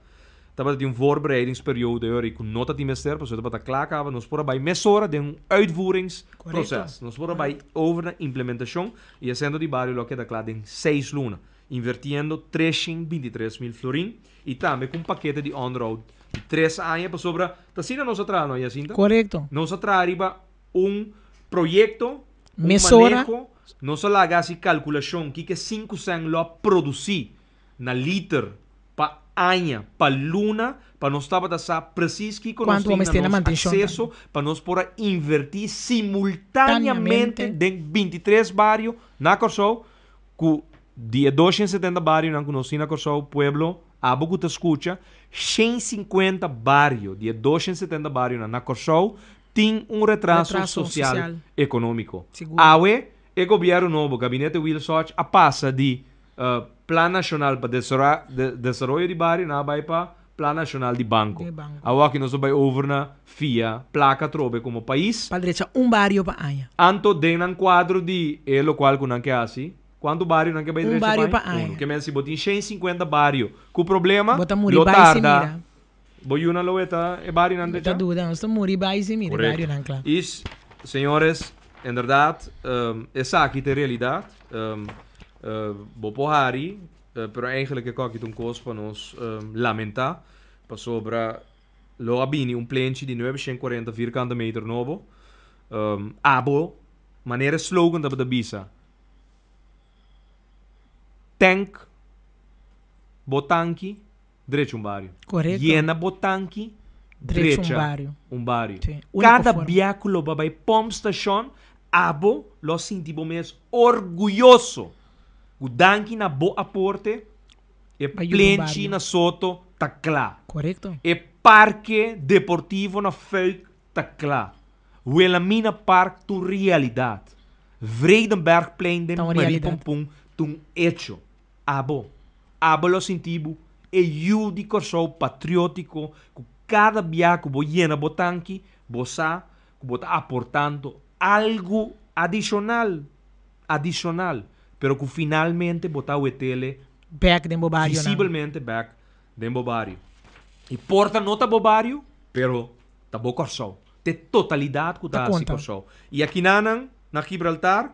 Tabata tin un voorbereidingsperiode ora cu no ta tin mester, pasobra tabata cla caba. Nos por a bay mesora den un uitvoeringsproces. Nos por a bay over na implementacion y e centro di bario lo a keda cla den seis luna, invertiendo 323 mil florin y tambe cu un pakete di onderhoud di 3 aña, pasobra ta asina nos a traha, no, Jacinta? Correcto. Nos a traha riba un proyecto, un Mesora. Maneho, nos a laga hasi calculacion kiko 5 cent lo a produci na liter pa aña, pa luna, pa nos tabata sa precies kiko nos Cuanto tin nos tin na na nos mantencion. Acceso, pa nos por a inverti simultaneamente Taneamente. Den 23 bario na Corsou, cu di 270 bario nan cu nos tin na Corsou, pueblo, abo cu ta scucha, 150 bario, di 270 bario na Corsou, tin un retraso, Retraso social, social. Economico. Sigur. Awe, e gobierno nobo, gabinete Wilsoch, a pasa di Plan Nacional pa Desaroyo di Bario, nan a bay pa Plan Nacional di Banco. Di banco. Awo aki nos ta bay over na fia placa trobe como pais. Pa drecha un bario pa aña. Anto den nan cuadro di e locual cu nan ke haci, cuanto bario nan ke bay Un drecha bario pa pa aña. Uno. Ke men si bo tin 150 bario cu problema, Bo ta muri lo bay sin tarda. mira. Bo yuna lo eta e bario nan Ta drecha? duda, nos ta muri bay sin mira bario nan cla. Y, señores, inderdaad, esaki ta realidad. Bo por hari, pero eigenlijk e aki un cos pa nos lamenta, pasobra lo a bini un plenchi di 940 vierkante meter nobo. Abo, manera slogan da bisa. Tank, bo tanki, drecha un bario. Yena bo tanki, Drecha un drecha bario. Un bario. Si, unico Cada forma. bia cu lo bay pump station, abo lo sinti bo mes orguyoso. Cu danki na bo aporte, e Pa yuda un plenchi bario. Na Soto ta cla. E parke deportivo na Fuik ta cla. Wilhelmina Park ta un realidad. Vredenbergplein den Ta un Marie realidad. Pompon ta un hecho. Abo. Abo lo sinti bo e yu di Corsou patriotico cu cada bia cu bo yena bo tanki, bo sa cu bo ta aportando algo adicional, adicional, pero cu finalmente bo ta wetele Back den bo bario nan. Visiblemente back den bo bario. Y por ta no ta bo bario, pero ta bo Corsou. De totalidad cu Ta ta conta. Corsou. Y aki nan, na Gibraltar,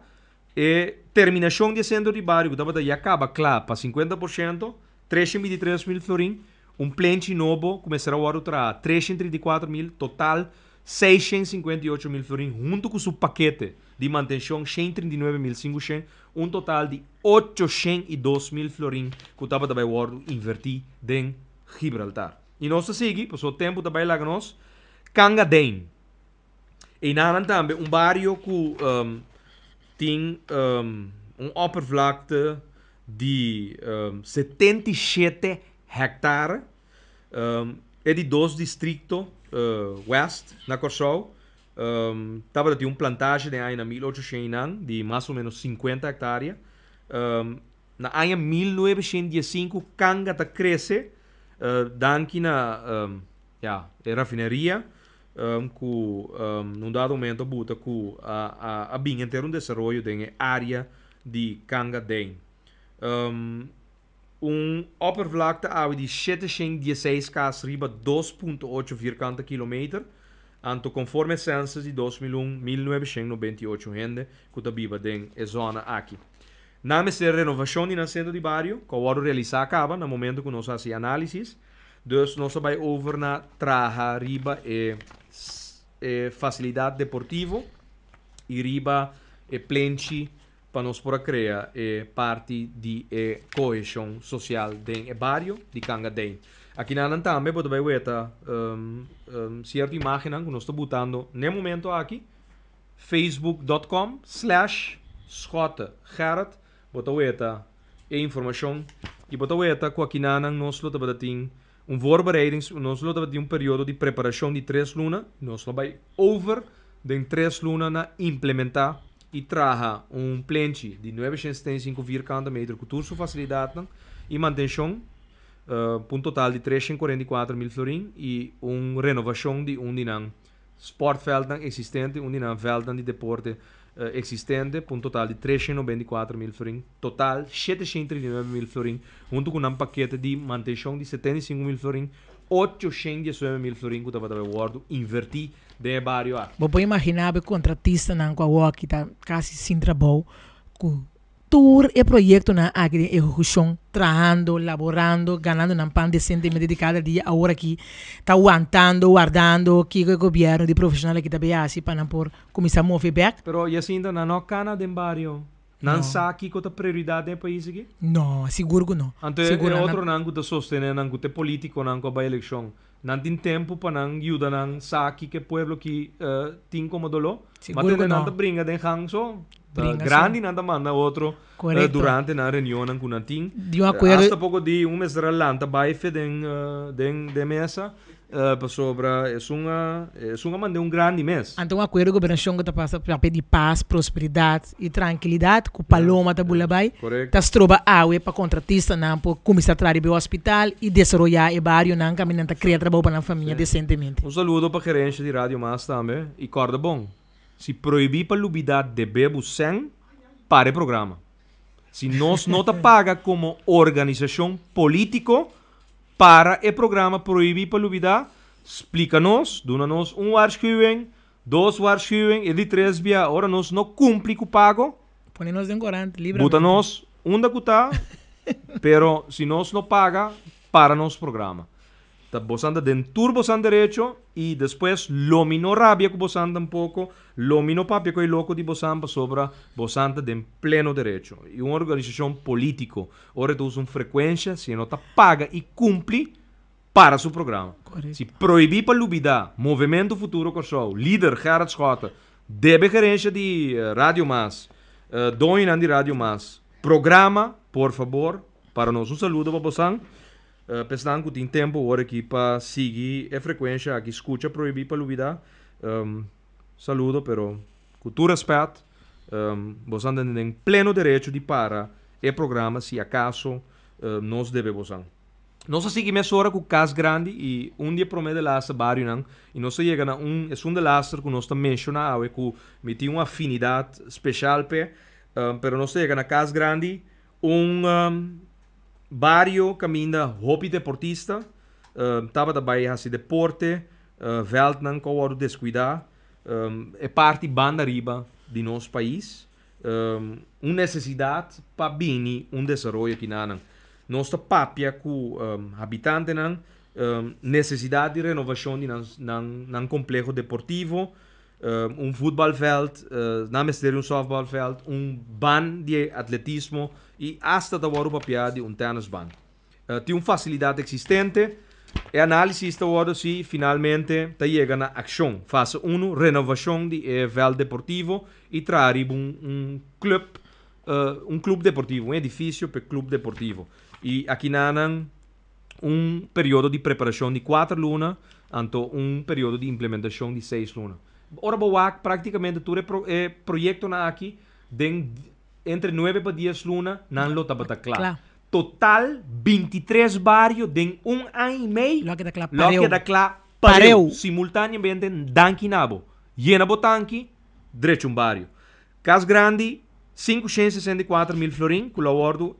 e terminacion di centro di bario, cu tabata ya caba cla pa 50%, 323 mil florin, un plenchi nobo, cuminsa awor 334 mil, total 658 mil florin, hunto cu su pakete di mantencion 139.500, un total di 802 mil florin cu tabata bay wordo inverti den Gibraltar. Y nos ta sigui, paso tempo ta bay laga nos, Kanga Den. Y nan tambe un bario cu tin un oppervlakte di 77 hectare. E di dos distrito West na Corsou. Tabata tin un plantage di aña 1800 di mas o menos 50 hectare. Na aña 1915 Kanga ta crece, danki na ja, e refineria, cu un dado momento buta cu a bin henter un desaroyo den area di Kanga Den. Un oppervlakte awe di 716 cas riba 2.8 vierkante kilometer. Anto conforme census di 2001, 1998 hende cu ta biba den e zona aki. Nan mester renovacion di centro di bario, cu a realisa caba na momento cu nos a haci analisis. Dus nos a bai over na traha riba e e facilidad deportivo y riba e plenchi pa nos por a crea e parti di e cohesion social den e bario di Kanga Dei. Aki nan tambe bo ta bai weta cierto imagennan cu nos ta butando n'e momento aki, facebook.com/SchotteGerrit bo ta weta e informacion y bo ta weta cu aki nan nos lo tabata tin un voorbereiding, nos lo tabata tin un periodo di preparacion di 3 luna, nos lo bai over den 3 luna na implementa y traha un plenchi di 975 vierkante meter cu tur su facilidadnan y mantencion un total di 344 mil florin y un renovacion di un di nan sportveldnan existente, un di nan veldnan di deporte existente, pa un total di 394 mil florin, total 739 mil florin, hunto cu un pakete di mantencion di 75 mil florin, 819 mil florin cu tabata wordo inverti den bario aki. Bo por imagina e contratistanan cu aki ta casi sin trabou, cu tur e proyectonan aki di ehecucion, trahando, laborando, ganando nan pan decentemente di cada dia, awor aki ta wantando, wardando cu e gobierno di profesional aki ta bay haci pa nan por cuminsa move back. Pero Jacinta, nan no cana den bario. Nan No. sa kico ta prioridad den pais aki? No, sigur cu no. Anto Sigur e nan- otro nan cu ta sostene, nan cu ta politico, nan cu bay eleccion. Nan tin tempo pa nan yuda nan sa kico e pueblo aki tin como dolor. Sigur Mas cu nan no. ta bringa den gang so. Ta Bringa grandi so. nan ta manda otro durante nan reunion nan cu nan tin. Di un acuerdo. Hasta poco di un mes lanta bay fe den mesa pasobra esun a manda un grandi mes. Anto, un acuerdo gobernacion cu ta pasa pa di paz, prosperidad y trankilidad, cu paloma ta bula bay. Ta stroba awe pa contratistanan por cuminsa traha den hospital y desaroya e barionan caminda ta crea trabou pa nan famia decentemente. Un saludo pa gerencia di Radio Mas tambe. Y corda bon. Si Prohibi pa Lubida debe bo cen, para e programa. Si nos no ta paga como organisacion politico para e programa Prohibi pa Lubida, splica nos, duna nos un waarschuwing, dos waarschuwing, y di tres bia, ora nos no cumpli cu pago, Pone nos den corant, libre. buta nos unda cu ta, pero si nos no paga, para nos programa. Ta boso ta den tur boso derecho y despues lo mi no rabia cu boso tampoco, lo mi no papia cu loco di boso pasobra boso ta den pleno derecho. Y un organisacion politico, ora ta usa un frecuencia, si no ta paga y cumpli, para su programa. Si Prohibi pa Lubida, Movimento Futuro Corsou, lider Gerrit Schotte, debe gerencia di Radio Mas, doño di Radio Mas, programa, por fabor, para nos. Un saludo pa boso. Pensando cu tin tempo awor aki pa sigui e frecuencia aki, scucha Prohibi pa Lubida. Saludo, pero cu tur respet, boso ta den pleno derecho di para e programa si acaso nos debe boso. Nos a sigui mesora cu Cas Grandi y un dia prome di laatste barionan y nos a yega na un e un di laatste cu nos ta menciona cu mi tin un afinidad special pe, pero nos a yega na Cas Grandi, un bario caminda hopi deportista tabata bay haci deporte, veldnan cu a descuida, e parti banda riba di nos pais, un necesidad pa bini un desaroyo aki nan. Nos ta papia cu habitantenan, necesidad di renovacion di nan compleho deportivo, un voetbalveld, nan mester un softbalveld, un baan di atletismo y hasta ta wordo papia di un tennisbaan. Tin un facilidad existente, e analisis ta wordo si finalmente ta yega na accion. Fase 1, renovacion di veld deportivo y traha un club deportivo, un edificio pa club deportivo. Y aki nan un periodo di preparacion di 4 luna, anto un periodo di implementacion di 6 luna. Ora bo wak practicamente tur e proyectonan aki den entre 9 pa 10 luna nan lo tabata cla. Cla. Total 23 bario den un aña y mei. Lo keda cla Lo pareu. keda cla Pareu. pareu. Simultaneamente danki na bo. Yena bo tanki, drecha un bario. Cas Grandi, 564 mil florin, cu lo wordo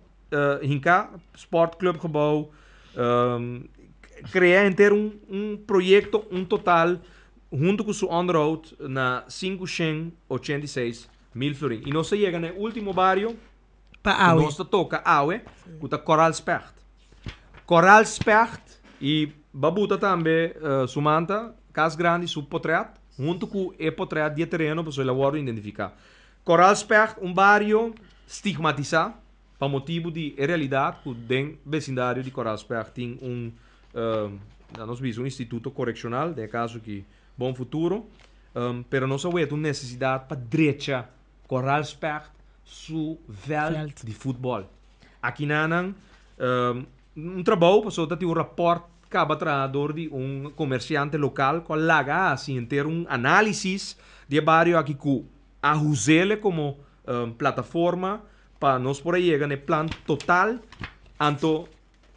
hinca, Sport Club gebouw, crea henter un proyecto, un total, hunto cu su onderhoud, na 586 mil florin. Y nos a yega na ultimo bario, Pa awe. nos toca awe, cu ta Coral Specht. Coral Specht. I bo a buta tambe Sumanta, Cas Grandi su potret, huntu ku e potret di e tereno pasobra el a wòrdu identifiká. Koral Specht, un bario stigmatisá pa motibu di e realidat ku den besindario di Koral Specht tin un, nos bisa un instituto korekshonal, den e kaso aki Bon Futuro, pero nos a weta un nesesidat pa drecha Koral Specht su vèlt di futbòl. Akinanan un trabou pasobra ta tin un rapòrt kaba traha dor di un komersiante lokal ku a laga hasi henter un análisis di e bario aki ku a huz'ele komo plataforma pa nos por a yega na e plan total. Anto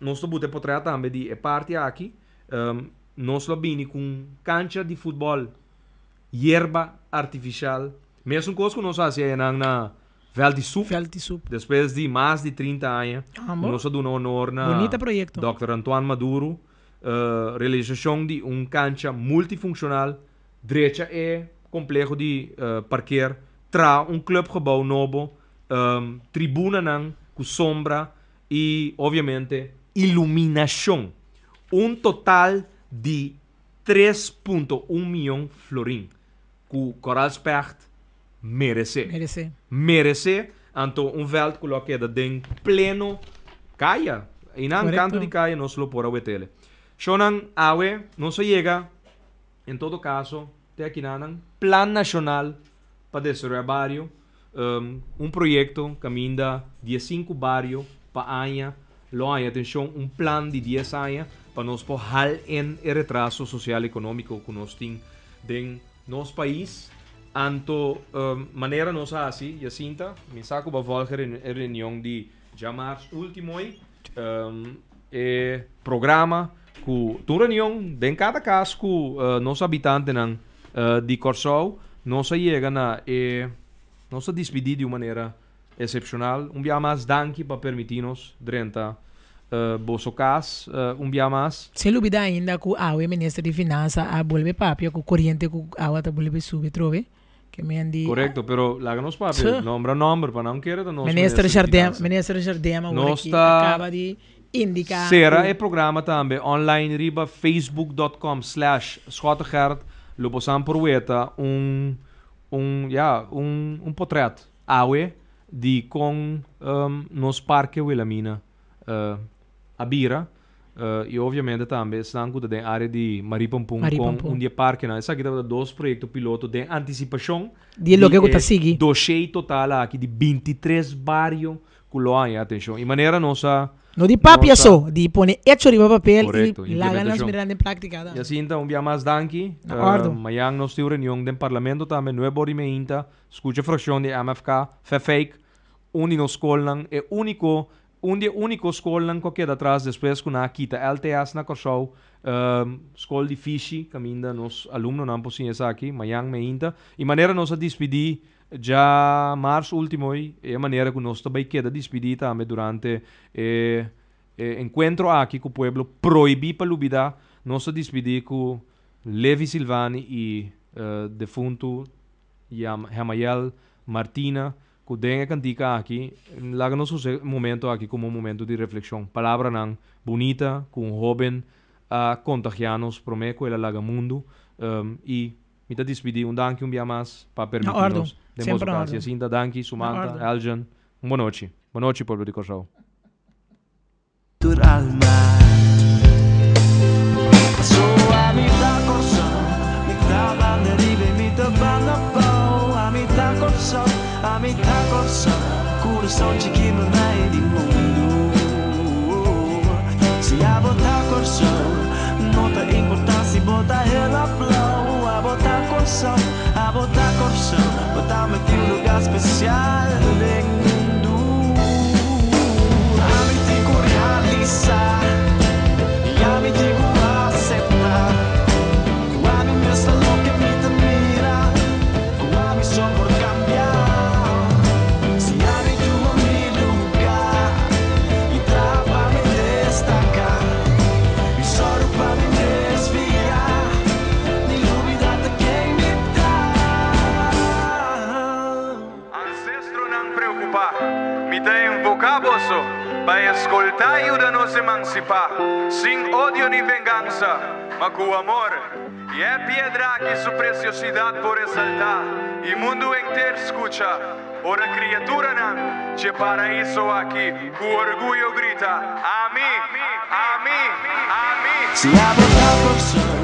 nos ta buta e potrèt tambe di e parti aki. Nos lo bini ku un kancha di futbòl yerba artifisial. Mesun kos ku nos a hasi ayanan na Veld di Soep. Veld di Soep. Despues di mas di 30 aña, Amo. nos a duna honor na Bonita proyecto. Dòkter Antoine Maduro. Realisacion di un cancha multifunccional, drecha e compleho di parkeer, traha un clubgebouw nobo, tribunanan cu sombra y obviamente iluminacion. Un total di 3.1 miyon florin cu Coral Specht meresé. Meresé. Meresé, anto un vèlt ku lo a keda den pleno kaya. Einan Korekto. kantu di kaya nos lo por a wet'ele. Shownan awe nos a yega, en todo kaso, te akinanan, Plan Nashonal pa Desaroyá Bario, un proyekto kaminda 15 bario pa aña lo haña atenshon, un plan di 10 aña pa nos por hal en e retraso sosial ekonómiko ku nos tin den nos pais. Anto manera nos a hasi, Jacinta, mi sa ku bo a volg e reunion di djamars ultimo ei, e programa ku ta un reunion den kada kas ku nos habitantenan di Kòrsou, nos a yega na e, nos a dispidí di un manera esepshonal. Un bia mas danki pa permití nos drenta boso kas un bia mas. Sin lubida ainda ku awe minister di Finansa a bolbe papia ku koriente ku awa ta bolbe subi atrobe. Ke men di. Korekto, pero laga nos papia, nombra nomber pa nan kere ta nos Minister minister di Jardem, Finansa. Minister Jardem awor Nos aki ta akaba di indiká sera ku. e programa tambe online riba facebook.com/schottegerrit lo bosan por weta un un ya un un potret awe di kon nos Parke Wilhelmina a bira y obviamente tambe esnan cu ta den area di Marie Pampun Marie con Pampun. un di e parkenan. Esaki tabata dos proyecto piloto den anticipacion Di loke cu di ta e sigui. dossier total aki di 23 bario cu lo haña atencion. Y manera nos a No di papia nos a so, di pone hecho riba papel y Correcto, laga nos implementacion. mira den practica tambe. Jacinta, un bia mas danki. Na ordo. Mayan nos tin un reunion den parlamento tambe, nuebe ora y meinta. Scucha fraccion di MFK, Fefeik, un di nos scolnan, e unico Un di e úniko skolnan ku a keda atras despues ku nan a kita LTS na Kòrsou, Skol di Fishi, kaminda nos alumnonan por siña esaki, mañan meinta. I manera nos a dispidí dja mars último ei, e manera ku nos ta bai keda dispidí tambe durante e e enkuentro aki ku pueblo prohibí pa lubidá, nos a dispidí ku Levi Silvani i defuntu Hamayel Martina, Ku den e kantika aki, laga nos usa e momento aki komo un momento di reflekshon. Palabranan bunita ku un hóben a kontagiá nos promé ku el a laga mundu. I mi ta dispidí. Un danki un bia mas pa Na permití òrdu. nos den boso Semper na kas. òrdu. Jacinta, danki. Na Sumanta, òrdu. Elgin, un bonochi. Bonochi, pueblo di Kòrsou. Tur alma. Paso ami ta Kòrsou, mi ta banda riba i mi ta banda abou. Ami ta Kòrsou, ami ta Kòrsou, kurason chikí mei di mundu. Si abo ta Kòrsou, no ta importá si bo ta hel òf blou. Abo ta Kòrsou, abo ta Kòrsou, bo ta meti un lugá spesial den mundu. Ami tin ku realisá i ami tin ku aseptá ku ami mes ta loke mi ta mira, ku ami so por kambia. Si ami tuma mi lugá i traha pa mi destaká i sòru pa mi desviá, ni lubidá ta ken mi ta. Ancestronan preocupa. emansipá, sin odio ni vengansa, ma ku amor. I e piedra aki su presiosidat por resaltá, i mundu henter skucha, ora kriaturanan dje paraiso aki ku orguyo grita, Ami! Ami! Ami! Si abo ta Kòrsou,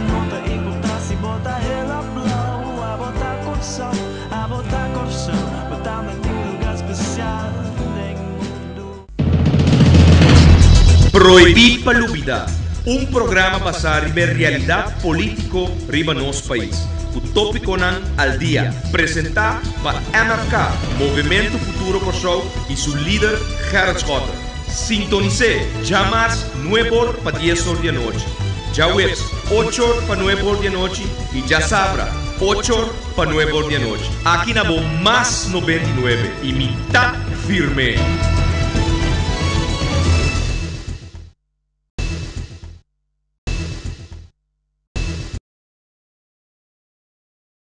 no ta importá si bo ta hel òf blou. Abo ta Kòrsou, abo ta Kòrsou, bo tambe tin lugá spesial den mundu. Prohibí pa lubidá, un programa basá riba e realidat polítiko riba nos pais, ku tópikonan al dia, presentá pa MFK, Movementu Futuro Kòrsou, i su lider Gerrit Schotte. Sintonis'é djamars nueb'or pa dies'or di anochi, djaweps och'or pa nueb'or di anochi i djasabra och'or pa nueb'or di anochi. Aki na bo Mas 99 i mi ta firme!